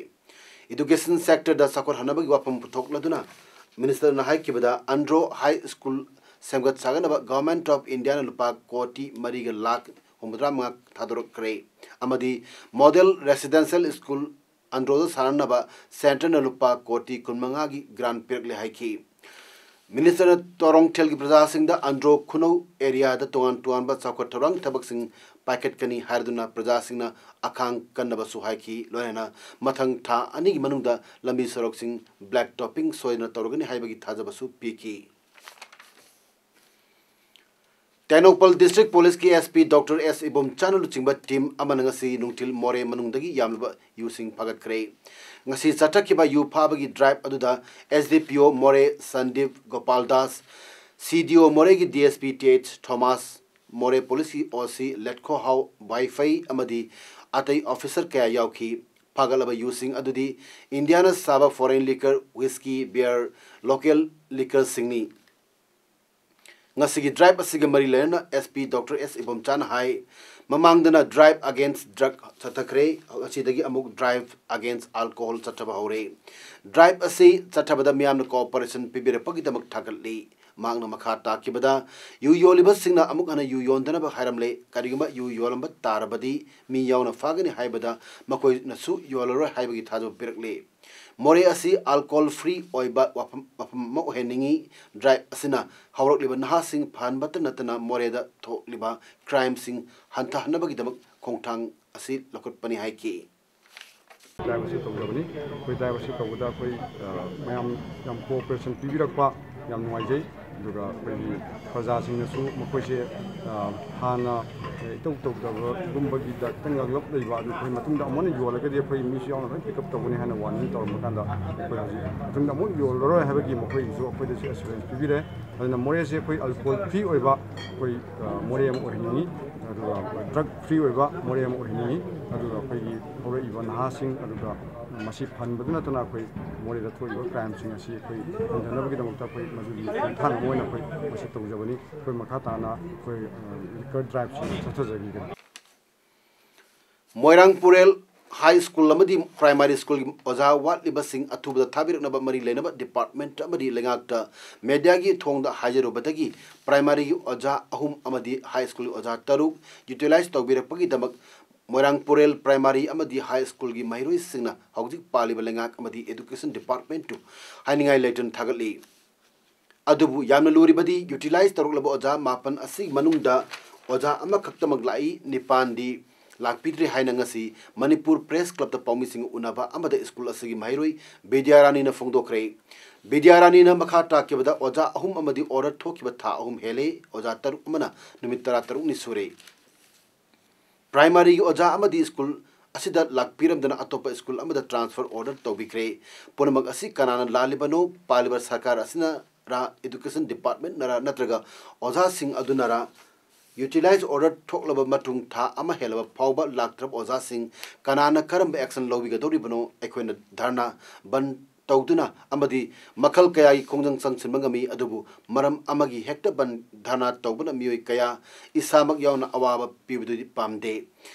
Education sectorꯗ ꯆꯥꯎꯈꯠꯍꯟꯅꯕꯒꯤ ꯋꯥꯐꯝ ꯄꯨꯊꯣꯛꯂꯗꯨꯅ ministerꯅ ꯍꯥꯏꯈꯤꯕꯗ ꯑꯟꯗ꯭ꯔꯣ high school ꯁꯦꯝꯒꯠ ꯁꯥꯒꯠꯅꯕ Government of Indiaꯅ ꯂꯨꯄꯥ ꯀꯣꯇꯤ ꯃꯔꯤꯒ ꯂꯥꯈ ꯍꯨꯝꯐꯨꯇꯔꯥ ꯃꯉꯥ ꯊꯥꯗꯣꯔꯛꯈ꯭ꯔꯦ ꯑꯃꯗꯤ model residential school ꯑꯟꯗ꯭ꯔꯣꯗ ꯁꯥꯟꯅꯅꯕ ꯁꯦꯟꯇꯔꯅ ꯂꯨꯄꯥ ꯀꯣꯇꯤ ꯀꯨꯟꯃꯉꯥꯒꯤ ꯒ꯭ꯔꯥꯟ ꯄꯤꯔꯛꯂꯦ ꯍꯥꯏꯈꯤ꯫ ꯃꯤꯅꯤꯁꯇꯔꯅ ꯇꯣꯔꯣꯡꯊꯦꯜꯒꯤ ꯄ꯭ꯔꯖꯥꯁꯤꯡꯗ ꯑꯟꯗ꯭ꯔꯣ ꯈꯨꯅꯧ ꯑꯦꯔꯤꯌꯥꯗ ꯇꯣꯉꯥꯟ ꯇꯣꯉꯥꯟꯕ ꯆꯥꯎꯈꯠ ꯊꯧꯔꯥꯡꯒꯤ ꯊꯕꯛꯁꯤꯡ ꯄꯥꯏꯈꯠꯀꯅꯤ ꯍꯥꯏꯔꯗꯨꯅ ꯄ꯭ꯔꯖꯥꯁꯤꯡꯅ ꯑꯈꯥꯡ ꯀꯟꯅꯕꯁꯨ ꯍꯥꯏꯈꯤ꯫ ꯂꯣꯏꯅꯅ ꯃꯊꯪ ꯊꯥ ꯑꯅꯤꯒꯤ ꯃꯅꯨꯡꯗ ꯂꯝꯕꯤ ꯁꯣꯔꯣꯛꯁꯤꯡ ꯕ꯭ꯂꯦꯛ ꯇꯣꯞꯄꯤꯡ ꯁꯣꯏꯗꯅ ꯇꯧꯔꯒꯅꯤ ꯍꯥꯏꯕꯒꯤ ꯊꯥꯖꯕꯁꯨ ꯄꯤꯈꯤ꯫ ꯇꯦꯡꯅꯧꯄꯜ ꯗꯤꯁꯇ꯭ꯔꯤꯛ ꯄꯨꯂꯤꯁꯀꯤ ꯑꯦꯁ ꯄꯤ ꯗꯣꯛꯇꯔ ꯑꯦꯁ ꯏꯕꯣꯝꯆꯥꯅ ꯂꯨꯆꯤꯡꯕ ꯇꯤꯝ ꯑꯃꯅ ꯉꯁꯤ ꯅꯨꯡꯊꯤꯜ ꯃꯣꯔꯦ ꯃꯅꯨꯡꯗꯒꯤ ꯌꯥꯝꯂꯕ ꯌꯨꯁꯤꯡ ꯐꯥꯒꯠꯈ꯭ꯔꯦ꯫ ꯉꯁꯤ ꯆꯠꯊꯈꯤꯕ ꯌꯨ ꯐꯥꯕꯒꯤ ꯗ꯭ꯔꯥꯏꯚ ꯑꯗꯨꯗ ꯑꯦꯁ ꯗꯤ ꯄꯤ ꯑꯣ ꯃꯣꯔꯦ ꯁꯟꯗꯤꯞ ꯒꯣꯄꯥꯜ ꯗꯥꯁ, ꯁꯤ ꯗꯤ ꯑꯣ ꯃꯣꯔꯦꯒꯤ D S P T H Thomas, ꯃꯣꯔꯦ ꯄꯨꯂꯤꯁꯀꯤ ꯑꯣ ꯁꯤ ꯂꯦꯠꯈꯣꯍꯥꯎ ꯕꯥꯏꯐꯩ ꯑꯃꯗꯤ ꯑꯇꯩ ꯑꯣꯐꯤꯁꯔ ꯀꯌꯥ ꯌꯥꯎꯈꯤ꯫ ꯐꯥꯒꯠꯂꯕ ꯌꯨꯁꯤꯡ ꯑꯗꯨꯗꯤ ꯏꯟꯗꯤꯌꯥꯅ ꯁꯥꯕ ꯐꯣꯔꯦꯟ ꯂꯤꯀꯔ, ꯋꯤꯁꯀꯤ, ꯕꯤꯌꯔ, ꯂꯣꯀꯦꯜ ꯂꯤꯀꯔꯁꯤꯡꯅꯤ꯫ ꯉꯁꯤꯒꯤ ꯗ꯭ꯔꯥꯏꯚ ꯑꯁꯤꯒ ꯃꯔꯤ ꯂꯩꯅꯅ ꯑꯦꯁ ꯄꯤ ꯗꯣꯛꯇꯔ ꯑꯦꯁ ꯏꯕꯣꯝꯆꯥꯅ ꯍꯥꯏ, ꯃꯃꯥꯡꯗꯅ ꯗ꯭ꯔꯥꯏꯚ ꯑꯒꯦꯟꯁ ꯗ꯭ꯔꯒ ꯆꯠꯊꯈ꯭ꯔꯦ, ꯉꯁꯤꯗꯒꯤ ꯑꯃꯨꯛ ꯗ꯭ꯔꯥꯏꯚ ꯑꯒꯦꯟꯁ ꯑꯜꯀꯣꯍꯣꯜ ꯆꯠꯊꯕ ꯍꯧꯔꯦ꯫ ꯗ꯭ꯔꯥꯏꯚ ꯑꯁꯤ ꯆꯠꯊꯕꯗ ꯃꯤꯌꯥꯝꯅ ꯀꯣꯑꯣꯄꯔꯦꯁꯟ ꯄꯤꯕꯤꯔꯛꯄꯒꯤꯗꯃꯛ ꯊꯥꯒꯠꯂꯤ꯫ ꯃꯍꯥꯛꯅ ꯃꯈꯥ ꯇꯥꯈꯤꯕꯗ, ꯌꯨ ꯌꯣꯜꯂꯤꯕꯁꯤꯡꯅ ꯑꯃꯨꯛ ꯍꯟꯅ ꯌꯨ ꯌꯣꯟꯗꯅꯕ ꯍꯥꯏꯔꯝꯂꯦ꯫ ꯀꯔꯤꯒꯨꯝꯕ ꯌꯨ ꯌꯣꯜꯂꯝꯕ ꯇꯥꯔꯕꯗꯤ ꯃꯤ ꯌꯥꯎꯅ ꯐꯥꯒꯅꯤ ꯍꯥꯏꯕꯗ ꯃꯈꯣꯏꯅꯁꯨ ꯌꯣꯜꯂꯔꯣꯏ ꯍꯥꯏꯕꯒꯤ ꯊꯥꯖꯕ ꯄꯤꯔꯛꯂꯤ꯫ ꯃꯣꯔꯦ ꯑꯁꯤ ꯑꯜꯀꯣꯍꯣꯜ ꯐ꯭ꯔꯤ ꯑꯣꯏꯕ ꯋꯥꯐꯝ, ꯃꯐꯝ ꯑꯃ ꯑꯣꯏꯍꯟꯅꯤꯡꯏ꯫ ꯗ꯭ꯔꯥꯏꯚ ꯑꯁꯤꯅ ꯍꯧꯔꯛꯂꯤꯕ ꯅꯍꯥꯁꯤꯡ ꯐꯍꯟꯕꯇ ꯅꯠꯇꯅ ꯃꯣꯔꯦꯗ ꯊꯣꯛꯂꯤꯕ ꯀ꯭ꯔꯥꯏꯝꯁꯤꯡ ꯍꯟꯊꯍꯟꯅꯕꯒꯤꯗꯃꯛ ꯈꯣꯡꯊꯥꯡ ꯑꯁꯤ ꯂꯧꯈꯠꯄꯅꯤ ꯍꯥꯏꯈꯤ꯫ ꯗ꯭ꯔꯥꯏꯚ ꯑꯁꯤ ꯇꯧꯖꯕꯅꯤ꯫ ꯑꯩꯈꯣꯏ ꯗ꯭ꯔꯥꯏꯚ ꯑꯁꯤ ꯇꯧꯕꯗ ꯑꯩꯈꯣꯏ, ꯑ, ꯃꯌꯥꯝ ꯌꯥꯝ ꯀꯣꯑꯣꯄꯔꯦꯁꯟ ꯄꯤꯕꯤꯔꯛꯄ ꯌꯥꯝ ꯅꯨꯡꯉꯥꯏꯖꯩ꯫ ꯑꯗꯨꯒ ꯑꯩꯈꯣꯏꯒꯤ ꯄ꯭ꯔꯖꯥꯁꯤꯡꯅꯁꯨ ꯃꯈꯣꯏꯁꯦ, ꯑ, ꯍꯥꯟꯅ ꯏꯇꯧ ꯇꯧꯗꯕꯒꯨꯝꯕꯒꯤꯗ ꯈꯤꯇꯪ ꯉꯥꯡꯂꯞ ꯂꯩꯕ ꯑꯗꯨ ꯑꯩꯈꯣꯏ ꯃꯇꯨꯡꯗ ꯑꯃꯨꯛ ꯍꯟꯅ ꯌꯣꯜꯂꯒꯗꯤ ꯑꯩꯈꯣꯏ ꯃꯤꯁꯨ ꯌꯥꯎꯅ ꯂꯣꯏ ꯄꯤꯛ ꯑꯞ ꯇꯧꯒꯅꯤ ꯍꯥꯏꯅ ꯋꯥꯔꯅꯤꯡ ꯇꯧꯔꯝꯕ ꯀꯥꯟꯗ ꯑꯩꯈꯣꯏ ꯍꯧꯖꯤꯛ ꯃꯇꯨꯡꯗ ꯑꯃꯨꯛ ꯌꯣꯜꯂꯔꯣꯏ ꯍꯥꯏꯕꯒꯤ ꯃꯈꯣꯏꯒꯤꯁꯨ ꯑꯩꯈꯣꯏꯗꯁꯨ ꯑꯦꯁꯨꯔꯦꯟꯁ ꯄꯤꯕꯤꯔꯦ꯫ ꯑꯗꯨꯅ ꯃꯣꯔꯦꯁꯦ ꯑꯩꯈꯣꯏ ꯑꯜꯀꯣꯍꯣꯜ ꯐ꯭ꯔꯤ ꯑꯣꯏꯕ ꯑꯩꯈꯣꯏ, ꯑ, ꯃꯣꯔꯦ ꯑꯃ ꯑꯣꯏꯍꯟꯅꯤꯡꯉꯤ, ꯑꯗꯨꯒ ꯗ꯭ꯔꯒ ꯐ꯭ꯔꯤ ꯑꯣꯏꯕ ꯃꯣꯔꯦ ꯑꯃ ꯑꯣꯏꯍꯟꯅꯤꯡꯉꯤ꯫ ꯑꯗꯨꯒ ꯑꯩꯈꯣꯏꯒꯤ ꯍꯧꯔꯛꯏꯕ ꯅꯍꯥꯁꯤꯡ ꯑꯗꯨꯒ ꯃꯁꯤ ꯐꯍꯟꯕꯗ ꯅꯠꯇꯅ ꯑꯩꯈꯣꯏ ꯃꯣꯔꯦꯗ ꯊꯣꯛꯏꯕ ꯀ꯭ꯔꯥꯏꯝꯁꯤꯡ ꯑꯁꯤ ꯑꯩꯈꯣꯏ ꯍꯟꯊꯅꯕꯒꯤꯗꯃꯛꯇ ꯑꯩꯈꯣꯏ ꯃꯗꯨꯒꯤ ꯈꯣꯡꯊꯥꯡ ꯑꯃ ꯑꯣꯏꯅ ꯑꯩꯈꯣꯏ ꯃꯁꯤ ꯇꯧꯖꯕꯅꯤ꯫ ꯑꯩꯈꯣꯏ ꯃꯈꯥ ꯇꯥꯅ ꯑꯩꯈꯣꯏ, ꯑ, ꯂꯤꯀꯔ ꯗ꯭ꯔꯥꯏꯚꯁꯤ ꯆꯠꯊꯖꯈꯤꯒꯅꯤ꯫ ꯃꯣꯏꯔꯥꯡ ꯄꯨꯔꯦꯜ ꯍꯥꯏ ꯁ꯭ꯀꯨꯜ ꯑꯃꯗꯤ ꯄ꯭ꯔꯥꯏꯃꯥꯔꯤ ꯁ꯭ꯀꯨꯜꯒꯤ ꯑꯣꯖꯥ ꯋꯥꯠꯂꯤꯕꯁꯤꯡ ꯑꯊꯨꯕꯗ ꯊꯥꯕꯤꯔꯛꯅꯕ ꯃꯔꯤ ꯂꯩꯅꯕ ꯗꯤꯄꯥꯔꯠꯃꯦꯟꯠ ꯑꯃꯗꯤ ꯂꯩꯉꯥꯛꯇ ꯃꯦꯗꯤꯌꯥꯒꯤ ꯊꯣꯡꯗ ꯍꯥꯏꯖꯔꯨꯕꯗꯒꯤ ꯄ꯭ꯔꯥꯏꯃꯥꯔꯤꯒꯤ ꯑꯣꯖꯥ ꯑꯍꯨꯝ ꯑꯃꯗꯤ ꯍꯥꯏ ꯁ꯭ꯀꯨꯜꯒꯤ ꯑꯣꯖꯥ ꯇꯔꯨꯛ ꯌꯨꯇꯤꯂꯥꯏꯖ ꯇꯧꯕꯤꯔꯛꯄꯒꯤꯗꯃꯛ ꯃꯣꯏꯔꯥꯡ ꯄꯨꯔꯦꯜ ꯄ꯭ꯔꯥꯏꯃꯥꯔꯤ ꯑꯃꯗꯤ ꯍꯥꯏ ꯁ꯭ꯀꯨꯜꯒꯤ ꯃꯍꯩꯔꯣꯏꯁꯤꯡꯅ ꯍꯧꯖꯤꯛ ꯄꯥꯜꯂꯤꯕ ꯂꯩꯉꯥꯛ ꯑꯃꯗꯤ education department ꯇꯨ ꯍꯥꯏꯅꯤꯡꯉꯥꯏ ꯂꯩꯇꯅ ꯊꯥꯒꯠꯂꯤ꯫ ꯑꯗꯨꯕꯨ ꯌꯥꯝꯅ ꯂꯨꯔꯤꯕꯗꯤ utilize ꯇꯧꯔꯛꯂꯕ ꯑꯣꯖꯥ ꯃꯥꯄꯟ ꯑꯁꯤꯒꯤ ꯃꯅꯨꯡꯗ ꯑꯣꯖꯥ ꯑꯃꯈꯛꯇꯃꯛ ꯂꯥꯛꯏ, ꯅꯤꯄꯥꯟꯗꯤ ꯂꯥꯛꯄꯤꯗ꯭ꯔꯦ ꯍꯥꯏꯅ ꯉꯁꯤ ꯃꯅꯤꯄꯨꯔ ꯄ꯭ꯔꯦꯁ ꯀ꯭ꯂꯕꯇ ꯄꯥꯎꯃꯤꯁꯤꯡ ꯎꯅꯕ ꯑꯃꯗ ꯁ꯭ꯀꯨꯜ ꯑꯁꯤꯒꯤ ꯃꯍꯩꯔꯣꯏ ꯕꯤꯗ꯭ꯌꯥꯔꯥꯅꯤꯅ ꯐꯣꯡꯗꯣꯛꯈ꯭ꯔꯦ꯫ ꯕꯤꯗ꯭ꯌꯥꯔꯥꯅꯤꯅ ꯃꯈꯥ ꯇꯥꯈꯤꯕꯗ ꯑꯣꯖꯥ ꯑꯍꯨꯝ ꯑꯃꯗꯤ order ꯊꯣꯛꯈꯤꯕ ꯊꯥ ꯑꯍꯨꯝ ꯍꯦꯜꯂꯦ, ꯑꯣꯖꯥ ꯇꯔꯨꯛ ꯑꯃꯅ ꯅꯨꯃꯤꯠ ꯇꯔꯥꯇꯔꯨꯛꯅꯤ ꯁꯨꯔꯦ꯫ ꯄ꯭ꯔꯥꯏꯃꯥꯔꯤꯒꯤ ꯑꯣꯖꯥ ꯑꯃꯗꯤ ꯁ꯭ꯀꯨꯜ ꯑꯁꯤꯗ ꯂꯥꯛꯄꯤꯔꯝꯗꯅ ꯑꯇꯣꯞꯄ ꯁ꯭ꯀꯨꯜ ꯑꯃꯗ transfer order ꯇꯧꯕꯤꯈ꯭ꯔꯦ꯫ ꯄꯨꯝꯅꯃꯛ ꯑꯁꯤ ꯀꯅꯥꯅ ꯂꯥꯜꯂꯤꯕꯅꯣ? ꯄꯥꯜꯂꯤꯕ ꯁꯔꯀꯥꯔ ꯑꯁꯤꯅꯔ, education department ꯅꯔ, ꯅꯠꯇ꯭ꯔꯒ ꯑꯣꯖꯥꯁꯤꯡ ꯑꯗꯨꯅꯔ? Utilize order ꯊꯣꯛꯂꯕ ꯃꯇꯨꯡ ꯊꯥ ꯑꯃ ꯍꯦꯜꯂꯕ ꯐꯥꯎꯕ ꯂꯥꯛꯇ꯭ꯔꯕ ꯑꯣꯖꯥꯁꯤꯡ ꯀꯅꯥꯅ ꯀꯔꯝꯕ action ꯂꯧꯕꯤꯒꯗꯧꯔꯤꯕꯅꯣ? ꯑꯩꯈꯣꯏꯅ ꯙꯔꯅꯥ ꯕꯟ ꯇꯧꯗꯨꯅ ꯑꯃꯗꯤ ꯃꯈꯜ ꯀꯌꯥꯒꯤ ꯈꯣꯡꯖꯪ ꯆꯪꯁꯤꯟꯕ ꯉꯝꯃꯤ, ꯑꯗꯨꯕꯨ ꯃꯔꯝ ꯑꯃꯒꯤ ꯍꯦꯛꯇ ꯕꯟ ꯙꯔꯅꯥ ꯇꯧꯕꯅ ꯃꯤꯑꯣꯏ ꯀꯌꯥ, ꯏꯁꯥꯃꯛ ꯌꯥꯎꯅ, ꯑꯋꯥꯕ ꯄꯤꯕꯗꯨꯗꯤ ꯄꯥꯝꯗꯦ꯫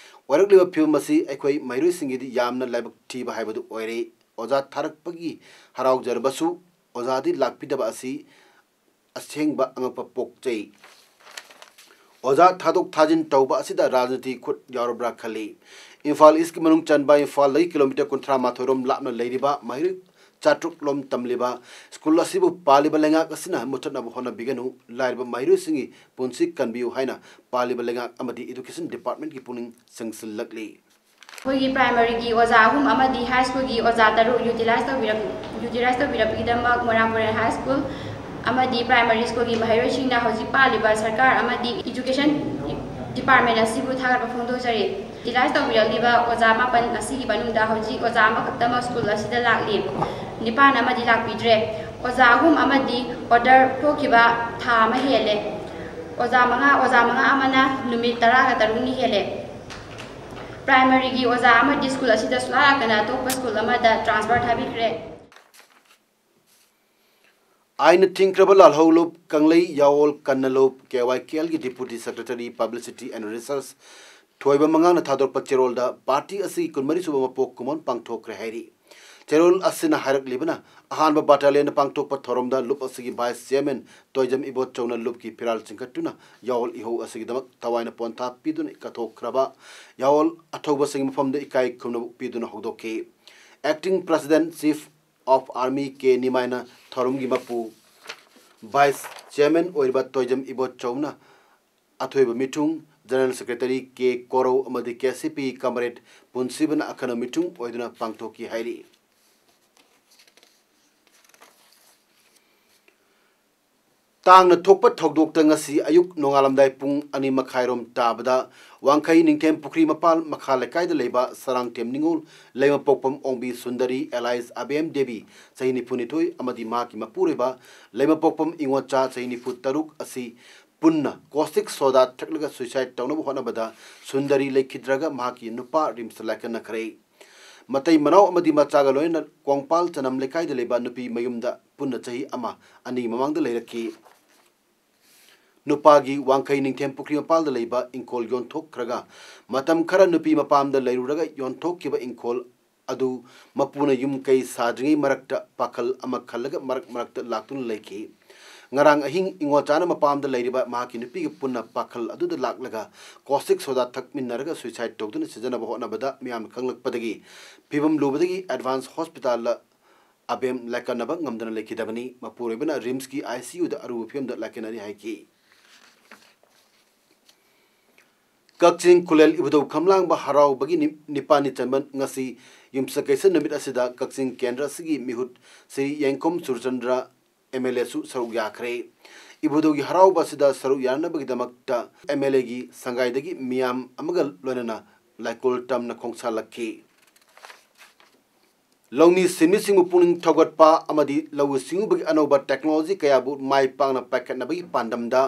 ꯑꯣꯏꯔꯛꯂꯤꯕ ꯐꯤꯕꯝ ꯑꯁꯤ ꯑꯩꯈꯣꯏ ꯃꯍꯩꯔꯣꯏꯁꯤꯡꯒꯤꯗꯤ ꯌꯥꯝꯅ ꯂꯥꯏꯕꯛ ꯊꯤꯕ ꯍꯥꯏꯕꯗꯨ ꯑꯣꯏꯔꯦ꯫ ꯑꯣꯖꯥ ꯊꯥꯔꯛꯄꯒꯤ ꯍꯔꯥꯎꯖꯔꯕꯁꯨ ꯑꯣꯖꯥꯗꯤ ꯂꯥꯛꯄꯤꯗꯕ ꯑꯁꯤ ꯑꯁꯦꯡꯕ ꯑꯉꯛꯄ ꯄꯣꯛꯆꯩ꯫ ꯑꯣꯖꯥ ꯊꯥꯗꯣꯛ ꯊꯥꯖꯤꯟ ꯇꯧꯕ ꯑꯁꯤꯗ ꯔꯥꯖꯅꯤꯇꯤ ꯈꯨꯠ ꯌꯥꯎꯔꯕ꯭ꯔꯥ ꯈꯜꯂꯤ꯫ ꯏꯝꯐꯥꯜ ꯏꯁꯀꯤ ꯃꯅꯨꯡ ꯆꯟꯕ ꯏꯝꯐꯥꯜꯗꯒꯤ ꯀꯤꯂꯣꯃꯤꯇꯔ ꯀꯨꯟꯊ꯭ꯔꯥ ꯃꯥꯊꯣꯏ ꯔꯣꯝ ꯂꯥꯞꯅ ꯂꯩꯔꯤꯕ ꯃꯍꯩꯔꯣꯏ ꯆꯥꯇ꯭ꯔꯨꯛ ꯂꯣꯝ ꯇꯝꯂꯤꯕ ꯁ꯭ꯀꯨꯜ ꯑꯁꯤꯕꯨ ꯄꯥꯜꯂꯤꯕ ꯂꯩꯉꯥꯛ ꯑꯁꯤꯅ ꯃꯨꯠꯊꯠꯅꯕ ꯍꯣꯠꯅꯕꯤꯒꯅꯨ, ꯂꯥꯏꯔꯕ ꯃꯍꯩꯔꯣꯏꯁꯤꯡꯒꯤ ꯄꯨꯟꯁꯤ ꯀꯟꯕꯤꯌꯨ ꯍꯥꯏꯅ ꯄꯥꯜꯂꯤꯕ ꯂꯩꯉꯥꯛ ꯑꯃꯗꯤ education department ꯀꯤ ꯄꯨꯛꯅꯤꯡ ꯆꯪꯁꯤꯜꯂꯛꯂꯤ꯫ ꯑꯩꯈꯣꯏꯒꯤ ꯄ꯭ꯔꯥꯏꯃꯔꯤꯒꯤ ꯑꯣꯖꯥ ꯑꯍꯨꯝ ꯑꯃꯗꯤ ꯍꯥꯏ ꯁ꯭ꯀꯨꯜꯒꯤ ꯑꯣꯖꯥ ꯇꯔꯨꯛ utilize ꯇꯧꯕꯤꯔꯛ-, utilize ꯇꯧꯕꯤꯔꯛꯄꯒꯤꯗꯃꯛ ꯃꯣꯏꯔꯥꯡ ꯄꯨꯔꯦꯜ ꯍꯥꯏ ꯁ꯭ꯀꯨꯜ ꯑꯃꯗꯤ ꯄ꯭ꯔꯥꯏꯃꯔꯤ ꯁ꯭ꯀꯨꯜꯒꯤ ꯃꯍꯩꯔꯣꯏꯁꯤꯡꯅ ꯍꯧꯖꯤꯛ ꯄꯥꯜꯂꯤꯕ ꯁꯔꯀꯥꯔ ꯑꯃꯗꯤ education department ꯑꯁꯤꯕꯨ ꯊꯥꯒꯠꯄ ꯐꯣꯡꯗꯣꯛꯆꯔꯤ꯫ Utilize ꯇꯧꯕꯤꯔꯛꯂꯤꯕ ꯑꯣꯖꯥ ꯃꯥꯄꯟ ꯑꯁꯤꯒꯤ ꯃꯅꯨꯡꯗ ꯍꯧꯖꯤꯛ ꯑꯣꯖꯥ ꯑꯃꯈꯛꯇꯃꯛ ꯁ꯭ꯀꯨꯜ ꯑꯁꯤꯗ ꯂꯥꯛꯂꯤ꯫ ꯅꯤꯄꯥꯟ ꯑꯃꯗꯤ ꯂꯥꯛꯄꯤꯗ꯭ꯔꯦ꯫ ꯑꯣꯖꯥ ꯑꯍꯨꯝ ꯑꯃꯗꯤ order ꯊꯣꯛꯈꯤꯕ ꯊꯥ ꯑꯃ ꯍꯦꯜꯂꯦ꯫ ꯑꯣꯖꯥ ꯃꯉꯥ, ꯑꯣꯖꯥ ꯃꯉꯥ ꯑꯃꯅ ꯅꯨꯃꯤꯠ ꯇꯔꯥꯒ ꯇꯔꯨꯛꯅꯤ ꯍꯦꯜꯂꯦ꯫ ꯄ꯭ꯔꯥꯏꯃꯔꯤꯒꯤ ꯑꯣꯖꯥ ꯑꯃꯗꯤ ꯁ꯭ꯀꯨꯜ ꯑꯁꯤꯗ ꯁꯨꯡꯂꯥꯛ ꯂꯥꯛꯇꯅ ꯑꯇꯣꯞꯄ ꯁ꯭ꯀꯨꯜ ꯑꯃꯗ transfer ꯊꯥꯕꯤꯈ꯭ꯔꯦ꯫ ꯑꯥꯏꯟꯅ ꯊꯤꯡꯈ꯭ꯔꯕ ꯂꯥꯜꯍꯧꯂꯨꯞ ꯀꯪꯂꯩ ꯌꯥꯑꯣꯜ ꯀꯟꯅꯂꯨꯞ, K Y K algae Deputy Secretary Publicity and Research ꯊꯣꯏꯕ ꯃꯉꯥꯡꯅ ꯊꯥꯗꯣꯔꯛꯄ ꯆꯦꯔꯣꯜꯗ party ꯑꯁꯤꯒꯤ ꯀꯨꯟꯃꯔꯤ ꯁꯨꯕ ꯃꯄꯣꯛ ꯀꯨꯝꯑꯣꯟ ꯄꯥꯡꯊꯣꯛꯈ꯭ꯔꯦ ꯍꯥꯏꯔꯤ꯫ ꯆꯦꯔꯣꯜ ꯑꯁꯤꯅ ꯍꯥꯏꯔꯛꯂꯤꯕꯅ, ꯑꯍꯥꯟꯕ ꯕꯥꯇꯥꯂꯤꯌꯟꯅ ꯄꯥꯡꯊꯣꯛꯄ ꯊꯧꯔꯝꯗ ꯂꯨꯞ ꯑꯁꯤꯒꯤ ꯚꯥꯏꯁ ꯆꯤꯌꯔꯃꯦꯟ ꯇꯣꯏꯖꯝ ꯏꯕꯣꯆꯧꯅ ꯂꯨꯞꯀꯤ ꯐꯤꯔꯥꯜ ꯆꯤꯡꯈꯠꯇꯨꯅ ꯌꯥꯑꯣꯜ ꯏꯍꯧ ꯑꯁꯤꯒꯤꯗꯃꯛ ꯊꯋꯥꯏꯅ ꯄꯣꯟꯊꯥ ꯄꯤꯗꯨꯅ ꯀꯠꯊꯣꯛꯈ꯭ꯔꯕ ꯌꯥꯑꯣꯜ ꯑꯊꯧꯕꯁꯤꯡꯒꯤ ꯃꯐꯝꯗ ꯏꯀꯥꯏ ꯈꯨꯝꯅꯕ ꯄꯤꯗꯨꯅ ꯍꯧꯗꯣꯛꯈꯤ꯫ Acting President Chief of Army ꯀꯦ ꯅꯤꯃꯥꯏꯅ ꯊꯧꯔꯝꯒꯤ ꯃꯄꯨ ꯚꯥꯏꯁ ꯆꯤꯌꯔꯃꯦꯟ ꯑꯣꯏꯔꯤꯕ ꯇꯣꯏꯖꯝ ꯏꯕꯣꯆꯧꯅ ꯑꯊꯣꯏꯕ ꯃꯤꯊꯨꯡ, ꯖꯦꯅꯔꯦꯜ ꯁꯦꯀ꯭ꯔꯦꯇꯔꯤ ꯀꯦ ꯀꯣꯔꯧ ꯑꯃꯗꯤ ꯀꯦ ꯁꯤ ꯄꯤ ꯀꯝꯔꯦꯗ ꯄꯨꯟꯁꯤꯕꯅ ꯑꯈꯟꯅꯕ ꯃꯤꯊꯨꯡ ꯑꯣꯏꯗꯨꯅ ꯄꯥꯡꯊꯣꯛꯈꯤ ꯍꯥꯏꯔꯤ꯫ ꯇꯥꯡꯅ ꯊꯣꯛꯄ ꯊꯧꯗꯣꯛꯇ ꯉꯁꯤ ꯑꯌꯨꯛ ꯅꯣꯡꯉꯥꯜꯂꯝꯗꯥꯏ ꯄꯨꯡ ꯑꯅꯤ ꯃꯈꯥꯏꯔꯣꯝ ꯇꯥꯕꯗ ꯋꯥꯡꯈꯩ ꯅꯤꯡꯊꯦꯝ ꯄꯨꯈ꯭ꯔꯤ ꯃꯄꯥꯜ ꯃꯈꯥ ꯂꯩꯀꯥꯏꯗ ꯂꯩꯕ ꯁꯔꯥꯡꯊꯦꯝ ꯅꯤꯉꯣꯜ ꯂꯩꯃꯄꯣꯛꯄꯝ ꯑꯣꯡꯕꯤ ꯁꯨꯟꯗꯔꯤ alias ꯑꯕꯦꯝ ꯗꯦꯕꯤ ꯆꯍꯤ ꯅꯤꯐꯨ ꯅꯤꯊꯣꯏ ꯑꯃꯗꯤ ꯃꯍꯥꯛꯀꯤ ꯃꯄꯨꯔꯣꯏꯕ ꯂꯩꯃꯄꯣꯛꯄꯝ ꯏꯉꯣꯆꯥ ꯆꯍꯤ ꯅꯤꯐꯨ ꯇꯔꯨꯛ ꯑꯁꯤ ꯄꯨꯟꯅ caustic soda ꯊꯛꯂꯒ suicide ꯇꯧꯅꯕ ꯍꯣꯠꯅꯕꯗ ꯁꯨꯟꯗꯔꯤ ꯂꯩꯈꯤꯗ꯭ꯔꯒ ꯃꯍꯥꯛꯀꯤ ꯅꯨꯄꯥ ꯔꯤꯝꯁꯇ ꯂꯥꯏꯀꯠꯅꯈ꯭ꯔꯦ꯫ ꯃꯇꯩ ꯃꯅꯥꯎ ꯑꯃꯗꯤ ꯃꯆꯥꯒ ꯂꯣꯏꯅꯅ ꯀꯣꯡꯄꯥꯜ ꯆꯅꯝ ꯂꯩꯀꯥꯏꯗ ꯂꯩꯕ ꯅꯨꯄꯤ ꯃꯌꯨꯝꯗ ꯄꯨꯟꯅ ꯆꯍꯤ ꯑꯃ ꯑꯅꯤ ꯃꯃꯥꯡꯗ ꯂꯩꯔꯛꯈꯤ꯫ ꯅꯨꯄꯥꯒꯤ ꯋꯥꯡꯈꯩ ꯅꯤꯡꯊꯦꯝ ꯄꯨꯈ꯭ꯔꯤ ꯃꯄꯥꯜꯗ ꯂꯩꯕ ꯏꯪꯈꯣꯜ ꯌꯣꯟꯊꯣꯛꯈ꯭ꯔꯒ ꯃꯇꯝ ꯈꯔ ꯅꯨꯄꯤ ꯃꯄꯥꯝꯗ ꯂꯩꯔꯨꯔꯒ ꯌꯣꯟꯊꯣꯛꯈꯤꯕ ꯏꯪꯈꯣꯜ ꯑꯗꯨ ꯃꯄꯨꯅ ꯌꯨꯝ ꯀꯩ ꯁꯥꯗ꯭ꯔꯤꯉꯩ ꯃꯔꯛꯇ ꯄꯥꯈꯜ ꯑꯃ ꯈꯜꯂꯒ ꯃꯔꯛ ꯃꯔꯛꯇ ꯂꯥꯛꯇꯨꯅ ꯂꯩꯈꯤ꯫ ꯉꯔꯥꯡ ꯑꯍꯤꯡ ꯏꯉꯣꯆꯥꯅ ꯃꯄꯥꯝꯗ ꯂꯩꯔꯤꯕ ꯃꯍꯥꯛꯀꯤ ꯅꯨꯄꯤꯒ ꯄꯨꯟꯅ ꯄꯥꯈꯜ ꯑꯗꯨꯗ ꯂꯥꯛꯂꯒ caustic soda ꯊꯛꯃꯤꯟꯅꯔꯒ suicide ꯇꯧꯗꯨꯅ ꯁꯤꯖꯅꯕ ꯍꯣꯠꯅꯕꯗ ꯃꯤꯌꯥꯝꯅ ꯈꯪꯂꯛꯄꯗꯒꯤ ꯐꯤꯕꯝ ꯂꯨꯕꯗꯒꯤ advance hospitalꯗ ꯑꯕꯦꯝ ꯂꯥꯏꯀꯠꯅꯕ ꯉꯝꯗꯅ ꯂꯩꯈꯤꯗꯕꯅꯤ꯫ ꯃꯄꯨꯔꯣꯏꯕꯅ ꯔꯤꯝꯁꯀꯤ ꯑꯥꯏ ꯁꯤ ꯌꯨꯗ ꯑꯔꯨꯕ ꯐꯤꯕꯝꯗ ꯂꯥꯏꯀꯠꯅꯔꯤ ꯍꯥꯏꯈꯤ꯫ ꯀꯛꯆꯤꯡ ꯈꯨꯂꯦꯜ ꯏꯕꯨꯙꯧ ꯈꯝꯂꯥꯡꯕ ꯍꯔꯥꯎꯕꯒꯤ ꯅꯤ-, ꯅꯤꯄꯥꯜꯅꯤ ꯆꯟꯕ ꯉꯁꯤ ꯌꯨꯝꯁꯀꯩꯁ ꯅꯨꯃꯤꯠ ꯑꯁꯤꯗ ꯀꯛꯆꯤꯡ ꯀꯦꯟꯗ꯭ꯔ ꯑꯁꯤꯒꯤ ꯃꯤꯍꯨꯠ ꯁ꯭ꯔꯤ ꯌꯦꯡꯈꯣꯝ ꯁꯨꯔꯆꯟꯗ꯭ꯔ ꯑꯦꯝ ꯑꯦꯜ ꯑꯦꯁꯨ ꯁꯔꯨꯛ ꯌꯥꯈ꯭ꯔꯦ꯫ ꯏꯕꯨꯙꯧꯒꯤ ꯍꯔꯥꯎꯕ ꯑꯁꯤꯗ ꯁꯔꯨꯛ ꯌꯥꯅꯕꯒꯤꯗꯃꯛꯇ ꯑꯦꯝ ꯑꯦꯜ ꯑꯦꯒꯤ ꯁꯪꯒꯥꯏꯗꯒꯤ ꯃꯤꯌꯥꯝ ꯑꯃꯒ ꯂꯣꯏꯅꯅ ꯂꯥꯏꯀꯣꯜ ꯇꯝꯅ ꯈꯣꯡꯁꯥꯜꯂꯛꯈꯤ꯫ ꯂꯧꯃꯤ ꯁꯤꯟꯃꯤꯁꯤꯡꯕꯨ ꯄꯨꯛꯅꯤꯡ ꯊꯧꯒꯠꯄ ꯑꯃꯗꯤ ꯂꯧꯎ ꯁꯤꯡꯎꯕꯒꯤ ꯑꯅꯧꯕ technology ꯀꯌꯥꯕꯨ ꯃꯥꯏ ꯄꯥꯛꯅ ꯄꯥꯏꯈꯠꯅꯕꯒꯤ ꯄꯥꯟꯗꯝꯗ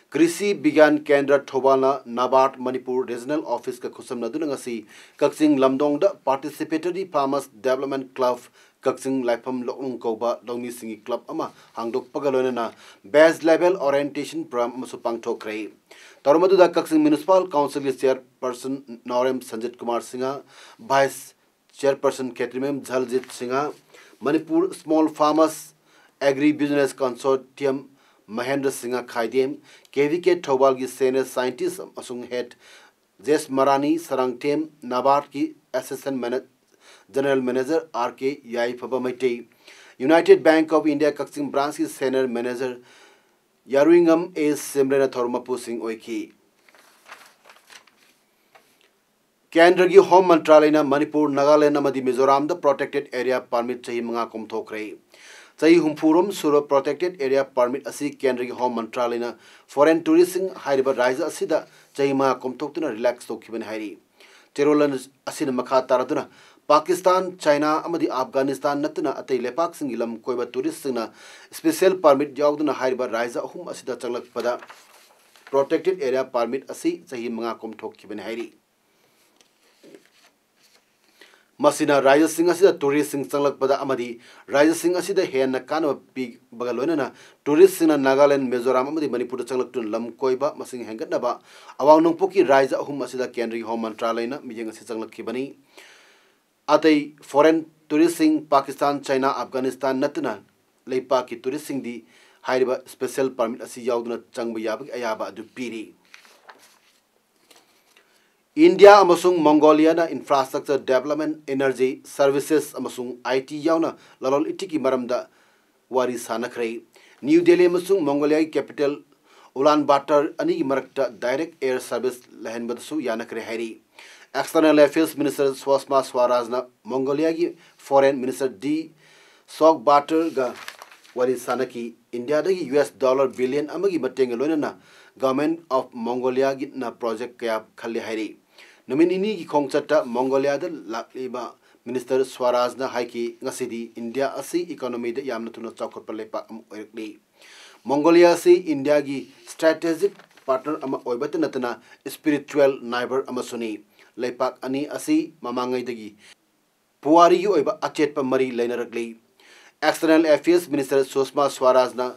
ꯀ꯭ꯔꯤꯁꯤ ꯕꯤꯒ꯭ꯌꯥꯟ ꯀꯦꯟꯗ꯭ꯔ ꯊꯧꯕꯥꯜꯅ NABARD ꯃꯅꯤꯄꯨꯔ regional officeꯀ ꯈꯨꯠꯁꯝꯅꯗꯨꯅ ꯉꯁꯤ ꯀꯛꯆꯤꯡ ꯂꯝꯗꯣꯡꯗ Participatory Farmers Development Club ꯀꯛꯆꯤꯡ ꯂꯥꯏꯐꯝ ꯂꯣꯛꯅꯨꯡ ꯀꯧꯕ ꯂꯧꯃꯤꯁꯤꯡꯒꯤ club ꯑꯃ ꯍꯥꯡꯗꯣꯛꯄꯒ ꯂꯣꯏꯅꯅ batch level orientation program ꯑꯃꯁꯨ ꯄꯥꯡꯊꯣꯛꯈ꯭ꯔꯦ꯫ ꯊꯧꯔꯝ ꯑꯗꯨꯗ ꯀꯛꯆꯤꯡ Municipal Councilꯒꯤ chairperson ꯅꯥꯎꯔꯦꯝ Sanjit Kumar Singh, vice Chairperson Khetremam Jaljit Singha, Manipur Small Farmers Agri Business Consortium Mahendra Singha Khaidem, K V K Thoubalgi Senior Scientist ꯑꯃꯁꯨꯡ Head Jesmarani Sarangthem, NABARD ꯀꯤ Assistant Mana-, General Manager R K Yaifaba Meitei, United Bank of India Kakching Branch ꯀꯤ Senior Manager ꯌꯥꯔꯨꯏꯉꯝ ꯑꯦ ꯁꯤꯝꯔꯦꯟꯅ ꯊꯧꯔꯝ ꯃꯄꯨꯁꯤꯡ ꯑꯣꯏꯈꯤ꯫ ꯀꯦꯟꯗ꯭ꯔꯒꯤ home ꯃꯟꯇ꯭ꯔꯥꯂꯌꯅ Manipur, Nagaland ꯑꯃꯗꯤ ꯃꯤꯖꯣꯔꯥꯝꯗ Protected Area Permit ꯆꯍꯤ ꯃꯉꯥ ꯀꯣꯝꯊꯣꯛꯈ꯭ꯔꯦ꯫ ꯆꯍꯤ ꯍꯨꯝꯐꯨꯔꯣꯝ ꯁꯨꯔꯕ Protected Area Permit ꯑꯁꯤ ꯀꯦꯟꯗ꯭ꯔꯒꯤ ꯍꯣꯝ ꯃꯟꯇ꯭ꯔꯥꯂꯌꯅ foreign touristꯁꯤꯡ ꯍꯥꯏꯔꯤꯕ ꯔꯥꯖ꯭ꯌ ꯑꯁꯤꯗ ꯆꯍꯤ ꯃꯉꯥ ꯀꯣꯝꯊꯣꯛꯇꯨꯅ relax ꯇꯧꯈꯤꯕꯅꯤ ꯍꯥꯏꯔꯤ꯫ ꯆꯦꯔꯣꯜ ꯑꯁꯤꯅ ꯃꯈꯥ ꯇꯥꯔꯗꯨꯅ ꯄꯥꯀꯤꯁꯇꯥꯟ, ꯆꯥꯏꯅꯥ ꯑꯃꯗꯤ ꯑꯐꯒꯥꯅꯤꯁꯇꯥꯟ ꯅꯠꯇꯅ ꯑꯇꯩ ꯂꯩꯄꯥꯛꯁꯤꯡꯒꯤ ꯂꯝ ꯀꯣꯏꯕ touristꯁꯤꯡꯅ special permit ꯌꯥꯎꯗꯨꯅ ꯍꯥꯏꯔꯤꯕ ꯔꯥꯖ꯭ꯌ ꯑꯍꯨꯝ ꯑꯁꯤꯗ ꯆꯪꯂꯛꯄꯗ Protected Area Permit ꯑꯁꯤ ꯆꯍꯤ ꯃꯉꯥ ꯀꯣꯝꯊꯣꯛꯈꯤꯕꯅꯤ ꯍꯥꯏꯔꯤ꯫ ꯃꯁꯤꯅ ꯔꯥꯖ꯭ꯌꯁꯤꯡ ꯑꯁꯤꯗ touristꯁꯤꯡ ꯆꯪꯂꯛꯄꯗ ꯑꯃꯗꯤ ꯔꯥꯖ꯭ꯌꯁꯤꯡ ꯑꯁꯤꯗ ꯍꯦꯟꯅ ꯀꯥꯟꯅꯕ ꯄꯤꯕꯒ ꯂꯣꯏꯅꯅ touristꯁꯤꯡꯅ ꯅꯥꯒꯥꯂꯦꯟ, ꯃꯤꯖꯣꯔꯥꯝ ꯑꯃꯗꯤ ꯃꯅꯤꯄꯨꯔꯗ ꯆꯪꯂꯛꯇꯨꯅ ꯂꯝ ꯀꯣꯏꯕ ꯃꯁꯤꯡ ꯍꯦꯟꯒꯠꯅꯕ ꯑꯋꯥꯡ ꯅꯣꯡꯄꯣꯛꯀꯤ ꯔꯥꯖ꯭ꯌ ꯑꯍꯨꯝ ꯑꯁꯤꯗ ꯀꯦꯟꯗ꯭ꯔꯒꯤ ꯍꯣꯝ ꯃꯟꯇ꯭ꯔꯥꯂꯌꯅ ꯃꯤꯠꯌꯦꯡ ꯑꯁꯤ ꯆꯪꯂꯛꯈꯤꯕꯅꯤ꯫ ꯑꯇꯩ foreign touristꯁꯤꯡ ꯄꯥꯀꯤꯁꯇꯥꯟ, ꯆꯥꯏꯅꯥ, ꯑꯐꯒꯥꯅꯤꯁꯇꯥꯟ ꯅꯠꯇꯅ ꯂꯩꯄꯥꯛꯀꯤ touristꯁꯤꯡꯗꯤ ꯍꯥꯏꯔꯤꯕ special permit ꯑꯁꯤ ꯌꯥꯎꯗꯨꯅ ꯆꯪꯕ ꯌꯥꯕꯒꯤ ꯑꯌꯥꯕ ꯑꯗꯨ ꯄꯤꯔꯤ꯫ ꯏꯟꯗꯤꯌꯥ ꯑꯃꯁꯨꯡ ꯃꯣꯡꯒꯣꯂꯤꯌꯥꯅ infrastructure development, energy, services ꯑꯃꯁꯨꯡ I T ꯌꯥꯎꯅ ꯂꯂꯣꯟ ꯏꯇꯤꯛꯀꯤ ꯃꯔꯝꯗ ꯋꯥꯔꯤ ꯁꯥꯅꯈ꯭ꯔꯦ꯫ ꯅ꯭ꯌꯨ ꯗꯦꯜꯂꯤ ꯑꯃꯁꯨꯡ ꯃꯣꯡꯒꯣꯂꯤꯌꯥꯒꯤ capital ꯎꯂꯥꯟ ꯕꯥꯇꯔ ꯑꯅꯤꯒꯤ ꯃꯔꯛꯇ direct air service ꯂꯩꯍꯟꯕꯗꯁꯨ ꯌꯥꯅꯈ꯭ꯔꯦ ꯍꯥꯏꯔꯤ꯫ External Affairs Minister ꯁꯨꯁꯃꯥ ꯁ꯭ꯋꯥꯔꯥꯖꯅ ꯃꯣꯡꯒꯣꯂꯤꯌꯥꯒꯤ Foreign Minister ꯗꯤ ꯁꯣꯛ ꯕꯥꯇꯔꯒ ꯋꯥꯔꯤ ꯁꯥꯅꯈꯤ꯫ ꯏꯟꯗꯤꯌꯥꯗꯒꯤ U S dollar billion ꯑꯃꯒꯤ ꯃꯇꯦꯡꯒ ꯂꯣꯏꯅꯅ Government of ꯃꯣꯡꯒꯣꯂꯤꯌꯥꯒꯤꯅ project ꯀꯌꯥ ꯈꯜꯂꯤ ꯍꯥꯏꯔꯤ꯫ ꯅꯨꯃꯤꯠ ꯅꯤꯅꯤꯒꯤ ꯈꯣꯡꯆꯠꯇ ꯃꯣꯡꯒꯣꯂꯤꯌꯥꯗ ꯂꯥꯛꯂꯤꯕ Minister ꯁ꯭ꯋꯥꯔꯥꯖꯅ ꯍꯥꯏꯈꯤ, "ꯉꯁꯤꯗꯤ ꯏꯟꯗꯤꯌꯥ ꯑꯁꯤ economyꯗ ꯌꯥꯝꯅ ꯊꯨꯅ ꯆꯥꯎꯈꯠꯄ ꯂꯩꯄꯥꯛ ꯑꯃ ꯑꯣꯏꯔꯛꯂꯤ꯫ ꯃꯣꯡꯒꯣꯂꯤꯌꯥ ꯑꯁꯤ ꯏꯟꯗꯤꯌꯥꯒꯤ strategic partner ꯑꯃ ꯑꯣꯏꯕꯇ ꯅꯠꯇꯅ spiritual neighbor ꯑꯃꯁꯨꯅꯤ꯫ ꯂꯩꯄꯥꯛ ꯑꯅꯤ ꯑꯁꯤ ꯃꯃꯥꯡꯉꯩꯗꯒꯤ ꯄꯨꯋꯥꯔꯤꯒꯤ ꯑꯣꯏꯕ ꯑꯆꯦꯠꯄ ꯃꯔꯤ ꯂꯩꯅꯔꯛꯂꯤ꯫" External Affairs Minister ꯁꯨꯁꯃꯥ ꯁ꯭ꯋꯥꯔꯥꯖꯅ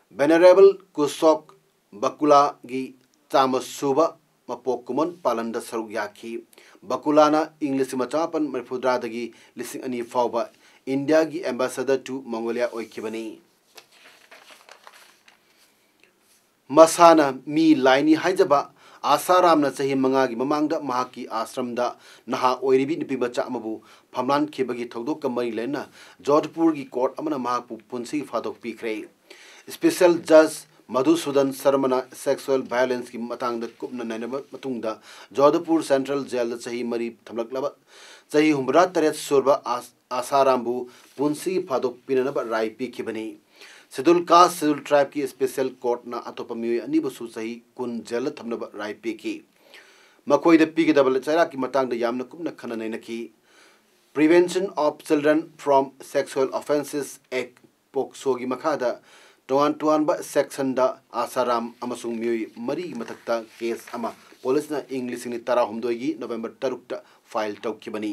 Venerable ꯀꯨꯁꯣꯛ ꯕꯀꯨꯂꯥꯒꯤ ꯆꯥꯝꯃ ꯁꯨꯕ ꯃꯄꯣꯛ ꯀꯨꯝꯑꯣꯟ ꯄꯥꯂꯟꯗ ꯁꯔꯨꯛ ꯌꯥꯈꯤ꯫ ꯕꯀꯨꯂꯥꯅ ꯏꯪ ꯂꯤꯁꯤꯡ ꯑꯃ ꯆꯃꯥꯄꯟ ꯃꯔꯤꯐꯨꯇꯔꯥꯗꯒꯤ ꯂꯤꯁꯤꯡ ꯑꯅꯤ ꯐꯥꯎꯕ ꯏꯟꯗꯤꯌꯥꯒꯤ ambassador to Mongolia ꯑꯣꯏꯈꯤꯕꯅꯤ꯫ ꯃꯁꯥꯅ ꯃꯤ ꯂꯥꯏꯅꯤ ꯍꯥꯏꯖꯕ ꯑꯥꯁꯥꯔꯥꯝꯅ ꯆꯍꯤ ꯃꯉꯥꯒꯤ ꯃꯃꯥꯡꯗ ꯃꯍꯥꯛꯀꯤ ꯑꯥꯁ꯭ꯔꯝꯗ ꯅꯍꯥ ꯑꯣꯏꯔꯤꯕꯤ ꯅꯨꯄꯤꯃꯆꯥ ꯑꯃꯕꯨ ꯐꯝꯂꯥꯟꯈꯤꯕꯒꯤ ꯊꯧꯗꯣꯛꯀ ꯃꯔꯤ ꯂꯩꯅꯅ ꯖꯣꯙꯄꯨꯔꯒꯤ court ꯑꯃꯅ ꯃꯍꯥꯛꯄꯨ ꯄꯨꯟꯁꯤꯒꯤ ꯐꯥꯗꯣꯛ ꯄꯤꯈ꯭ꯔꯦ꯫ Special Judge ꯃꯙꯨꯁꯨꯗꯟ ꯁꯔꯃꯅ sexual violenceꯀꯤ ꯃꯇꯥꯡꯗ ꯀꯨꯞꯅ ꯅꯩꯅꯕ ꯃꯇꯨꯡꯗ ꯖꯣꯙꯄꯨꯔ Central Jailꯗ ꯆꯍꯤ ꯃꯔꯤ ꯊꯝꯂꯛꯂꯕ ꯆꯍꯤ ꯍꯨꯝꯐꯨꯇꯔꯦꯠ ꯁꯨꯔꯕ ꯑꯥꯁ-, ꯑꯥꯁꯥꯔꯥꯝꯕꯨ ꯄꯨꯟꯁꯤꯒꯤ ꯐꯥꯗꯣꯛ ꯄꯤꯅꯅꯕ ꯔꯥꯏ ꯄꯤꯈꯤꯕꯅꯤ꯫ Scheduled Caste, Scheduled Tribeꯀꯤ special courtꯅ ꯑꯇꯣꯞꯄ ꯃꯤꯑꯣꯏ ꯑꯅꯤꯕꯨꯁꯨ ꯆꯍꯤ ꯀꯨꯟ ꯖꯦꯜꯗ ꯊꯝꯅꯕ ꯔꯥꯏ ꯄꯤꯈꯤ꯫ ꯃꯈꯣꯏꯗ ꯄꯤꯒꯗꯕ ꯆꯩꯔꯥꯛꯀꯤ ꯃꯇꯥꯡꯗ ꯌꯥꯝꯅ ꯀꯨꯞꯅ ꯈꯟꯅ ꯅꯩꯅꯈꯤ꯫ Prevention of Children from Sexual Offences Act, ꯄꯣꯛꯁꯣꯒꯤ ꯃꯈꯥꯗ ꯇꯣꯉꯥꯟ ꯇꯣꯉꯥꯟꯕ sectionꯗ ꯑꯥꯁꯥꯔꯥꯝ ꯑꯃꯁꯨꯡ ꯃꯤꯑꯣꯏ ꯃꯔꯤꯒꯤ ꯃꯊꯛꯇ case ꯑꯃ ꯄꯨꯂꯤꯁꯅ ꯏꯪ ꯂꯤꯁꯤꯡ ꯑꯅꯤ ꯇꯔꯥꯍꯨꯝꯗꯣꯏꯒꯤ November ꯇꯔꯨꯛꯇ file ꯇꯧꯈꯤꯕꯅꯤ꯫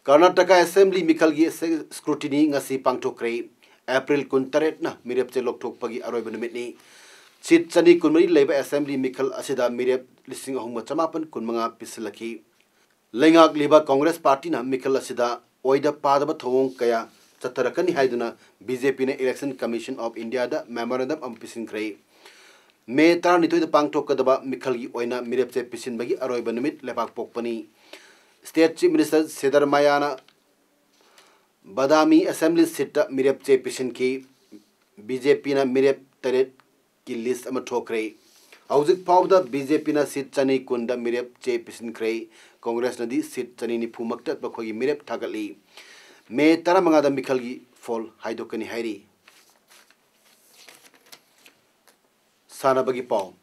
ꯀꯔꯅꯥꯇꯀꯥ Assembly ꯃꯤꯈꯜꯒꯤ scrutiny ꯉꯁꯤ ꯄꯥꯡꯊꯣꯛꯈ꯭ꯔꯦ꯫ April ꯀꯨꯟꯇꯔꯦꯠꯅ ꯃꯤꯔꯦꯞꯆꯦ ꯂꯧꯊꯣꯛꯄꯒꯤ ꯑꯔꯣꯏꯕ ꯅꯨꯃꯤꯠꯅꯤ꯫ Seat ꯆꯅꯤ ꯀꯨꯟꯃꯔꯤ ꯂꯩꯕ Assembly ꯃꯤꯈꯜ ꯑꯁꯤꯗ ꯃꯤꯔꯦꯞ ꯂꯤꯁꯤꯡ ꯑꯍꯨꯝꯒ ꯆꯃꯥꯄꯟ ꯀꯨꯟꯃꯉꯥ ꯄꯤꯁꯤꯜꯂꯛꯈꯤ꯫ ꯂꯩꯉꯥꯛꯂꯤꯕ Congress partyꯅ ꯃꯤꯈꯜ ꯑꯁꯤꯗ ꯑꯣꯏꯗ ꯄꯥꯗꯕ ꯊꯧꯑꯣꯡ ꯀꯌꯥ ꯆꯠꯊꯔꯛꯀꯅꯤ ꯍꯥꯏꯗꯨꯅ BJPꯅ Election Commission of Indiaꯗ memorandum ꯑꯃ ꯄꯤꯁꯤꯟꯈ꯭ꯔꯦ꯫ May ꯇꯔꯥꯅꯤꯊꯣꯏꯗ ꯄꯥꯡꯊꯣꯛꯀꯗꯕ ꯃꯤꯈꯜꯒꯤ ꯑꯣꯏꯅ ꯃꯤꯔꯦꯞꯆꯦ ꯄꯤꯁꯤꯟꯕꯒꯤ ꯑꯔꯣꯏꯕ ꯅꯨꯃꯤꯠ ꯂꯩꯕꯥꯛꯄꯣꯛꯄꯅꯤ꯫ State Chief Minister ꯁꯤꯗꯔꯃꯥꯌꯥꯅ ꯕꯗꯥꯃꯤ Assembly seatꯇ ꯃꯤꯔꯦꯞ ꯆꯦ ꯄꯤꯁꯤꯟꯈꯤ꯫ BJPꯅ ꯃꯤꯔꯦꯞ ꯇꯔꯦꯠꯀꯤ list ꯑꯃ ꯊꯣꯛꯈ꯭ꯔꯦ꯫ ꯍꯧꯖꯤꯛ ꯐꯥꯎꯕꯗ BJPꯅ seat ꯆꯅꯤ ꯀꯨꯟꯗ ꯃꯤꯔꯦꯞ ꯆꯦ ꯄꯤꯁꯤꯟꯈ꯭ꯔꯦ꯫ Congressꯅꯗꯤ seat ꯆꯅꯤ ꯅꯤꯐꯨꯃꯛꯇ ꯃꯈꯣꯏꯒꯤ ꯃꯤꯔꯦꯞ ꯊꯥꯒꯠꯂꯤ꯫ May ꯇꯔꯥꯃꯉꯥꯗ ꯃꯤꯈꯜꯒꯤ poll ꯍꯥꯏꯗꯣꯛꯀꯅꯤ ꯍꯥꯏꯔꯤ꯫ ꯁꯥꯟꯅꯕꯒꯤ ꯄꯥꯎ꯫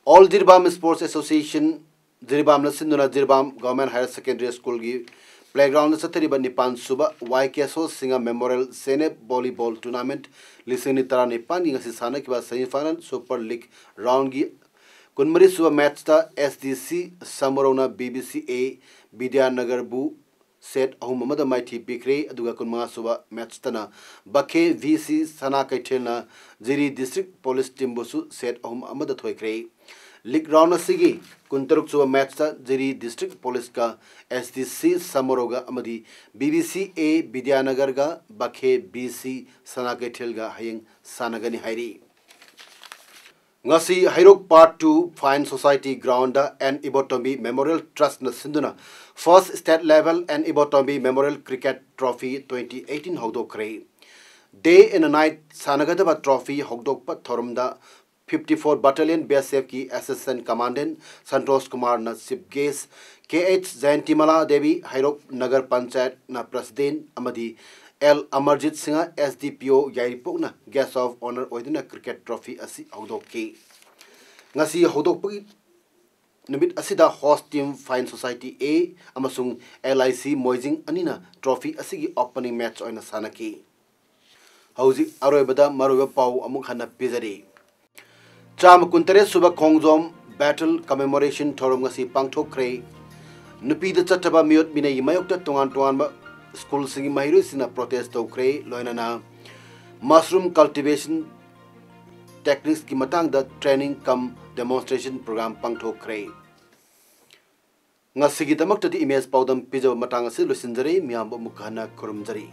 All Jiribam Sports Association, ꯖꯤꯔꯤꯕꯥꯝꯅ ꯁꯤꯟꯗꯨꯅ ꯖꯤꯔꯤꯕꯥꯝ Government Higher Secondary Schoolꯒꯤ playgroundꯗ ꯆꯠꯊꯔꯤꯕ ꯅꯤꯄꯥꯟ ꯁꯨꯕ ꯋꯥꯏ ꯀꯦꯁꯣ ꯁꯤꯡꯍ Memorial ꯁꯦꯅꯦꯞ Volleyball Tournament ꯂꯤꯁꯤꯡ ꯑꯅꯤ ꯇꯔꯥꯅꯤꯄꯥꯟꯒꯤ ꯉꯁꯤ ꯁꯥꯟꯅꯈꯤꯕ semi final Super League roundꯒꯤ ꯀꯨꯟꯃꯔꯤ ꯁꯨꯕ matchꯇ SDC ꯁꯃꯨꯔꯧꯅ BBCA ꯕꯤꯗ꯭ꯌꯥꯅꯒꯔꯕꯨ set ꯑꯍꯨꯝ ꯑꯃꯗ ꯃꯥꯏꯊꯤ ꯄꯤꯈ꯭ꯔꯦ꯫ ꯑꯗꯨꯒ ꯀꯨꯟꯃꯉꯥ ꯁꯨꯕ match ꯇꯅ ꯕꯈꯦ ꯚꯤ ꯁꯤ ꯁꯅꯥ ꯀꯩꯊꯦꯜꯅ ꯖꯤꯔꯤ district police team ꯕꯨꯁꯨ set ꯑꯍꯨꯝ ꯑꯃꯗ ꯊꯣꯏꯈ꯭ꯔꯦ꯫ League round ꯑꯁꯤꯒꯤ ꯀꯨꯟꯇꯔꯨꯛ ꯁꯨꯕ match ꯇ ꯖꯤꯔꯤ district police ꯀ ꯑꯦꯁ ꯗꯤ ꯁꯤ ꯁꯃꯣꯔꯣꯒ ꯑꯃꯗꯤ ꯕꯤ ꯕꯤ ꯁꯤ ꯑꯦ ꯕꯤꯗ꯭ꯌꯥꯅꯒꯔꯒ ꯕꯈꯦ ꯚꯤ ꯁꯤ ꯁꯅꯥ ꯀꯩꯊꯦꯜꯒ ꯍꯌꯦꯡ ꯁꯥꯟꯅꯒꯅꯤ ꯍꯥꯏꯔꯤ꯫ ꯉꯁꯤ ꯍꯩꯔꯣꯛ Part two Fine Society ground ꯗ ꯑꯦꯟ ꯏꯕꯣꯇꯣꯝꯕꯤ Memorial Trust ꯅ ꯁꯤꯟꯗꯨꯅ First State Level N Ibotombi Memorial Cricket Trophy twenty eighteen ꯍꯧꯗꯣꯛꯈ꯭ꯔꯦ꯫ Day and night ꯁꯥꯟꯅꯒꯗꯕ trophy ꯍꯧꯗꯣꯛꯄ ꯊꯧꯔꯝꯗ fifty four Battalion B S F ꯀꯤ Assistant Commandant ꯁꯟꯇꯣꯁ ꯀꯨꯃꯥꯔꯅ chief guest, K H Jayantimala Devi Heirok Nagar ꯄꯟꯆꯥꯌꯠꯅ president ꯑꯃꯗꯤ L Amarjit Singh S D P O ꯌꯥꯏꯔꯤꯄꯣꯛꯅ guest of honour ꯑꯣꯏꯗꯨꯅ cricket trophy ꯑꯁꯤ ꯍꯧꯗꯣꯛꯈꯤ꯫ ꯉꯁꯤ ꯍꯧꯗꯣꯛꯄꯒꯤ ꯅꯨꯃꯤꯠ ꯑꯁꯤꯗ host team Fine Society A ꯑꯃꯁꯨꯡ L I C ꯃꯣꯏꯖꯤꯡ ꯑꯅꯤꯅ trophy ꯑꯁꯤꯒꯤ opening match ꯑꯣꯏꯅ ꯁꯥꯟꯅꯈꯤ꯫ ꯍꯧꯖꯤꯛ ꯑꯔꯣꯏꯕꯗ ꯃꯔꯨꯑꯣꯏꯕ ꯄꯥꯎ ꯑꯃꯨꯛ ꯍꯟꯅ ꯄꯤꯖꯔꯤ꯫ ꯆꯥꯝꯃ ꯀꯨꯟꯇꯔꯦꯠ ꯁꯨꯕ ꯈꯣꯡꯖꯣꯝ Battle Commemoration ꯊꯧꯔꯝ ꯉꯁꯤ ꯄꯥꯡꯊꯣꯛꯈ꯭ꯔꯦ꯫ ꯅꯨꯄꯤꯗ ꯆꯠꯇꯕ ꯃꯤꯑꯣꯠ ꯃꯤꯅꯩꯒꯤ ꯃꯥꯌꯣꯛꯇ ꯇꯣꯉꯥꯟ ꯇꯣꯉꯥꯟꯕ school ꯁꯤꯡꯒꯤ ꯃꯍꯩꯔꯣꯏꯁꯤꯡꯅ protest ꯇꯧꯈ꯭ꯔꯦ꯫ ꯂꯣꯏꯅꯅ mushroom cultivation techniques ꯀꯤ ꯃꯇꯥꯡꯗ training cum demonstration program ꯄꯥꯡꯊꯣꯛꯈ꯭ꯔꯦ꯫ ꯉꯁꯤꯒꯤꯗꯃꯛꯇꯗꯤ ꯏꯃꯦꯖ ꯄꯥꯎꯗꯝ ꯄꯤꯖꯕ ꯃꯇꯥꯡ ꯑꯁꯤ ꯂꯣꯏꯁꯤꯟꯖꯔꯦ꯫ ꯃꯤꯌꯥꯝꯕꯨ ꯑꯃꯨꯛ ꯍꯟꯅ ꯈꯨꯔꯨꯝꯖꯔꯤ꯫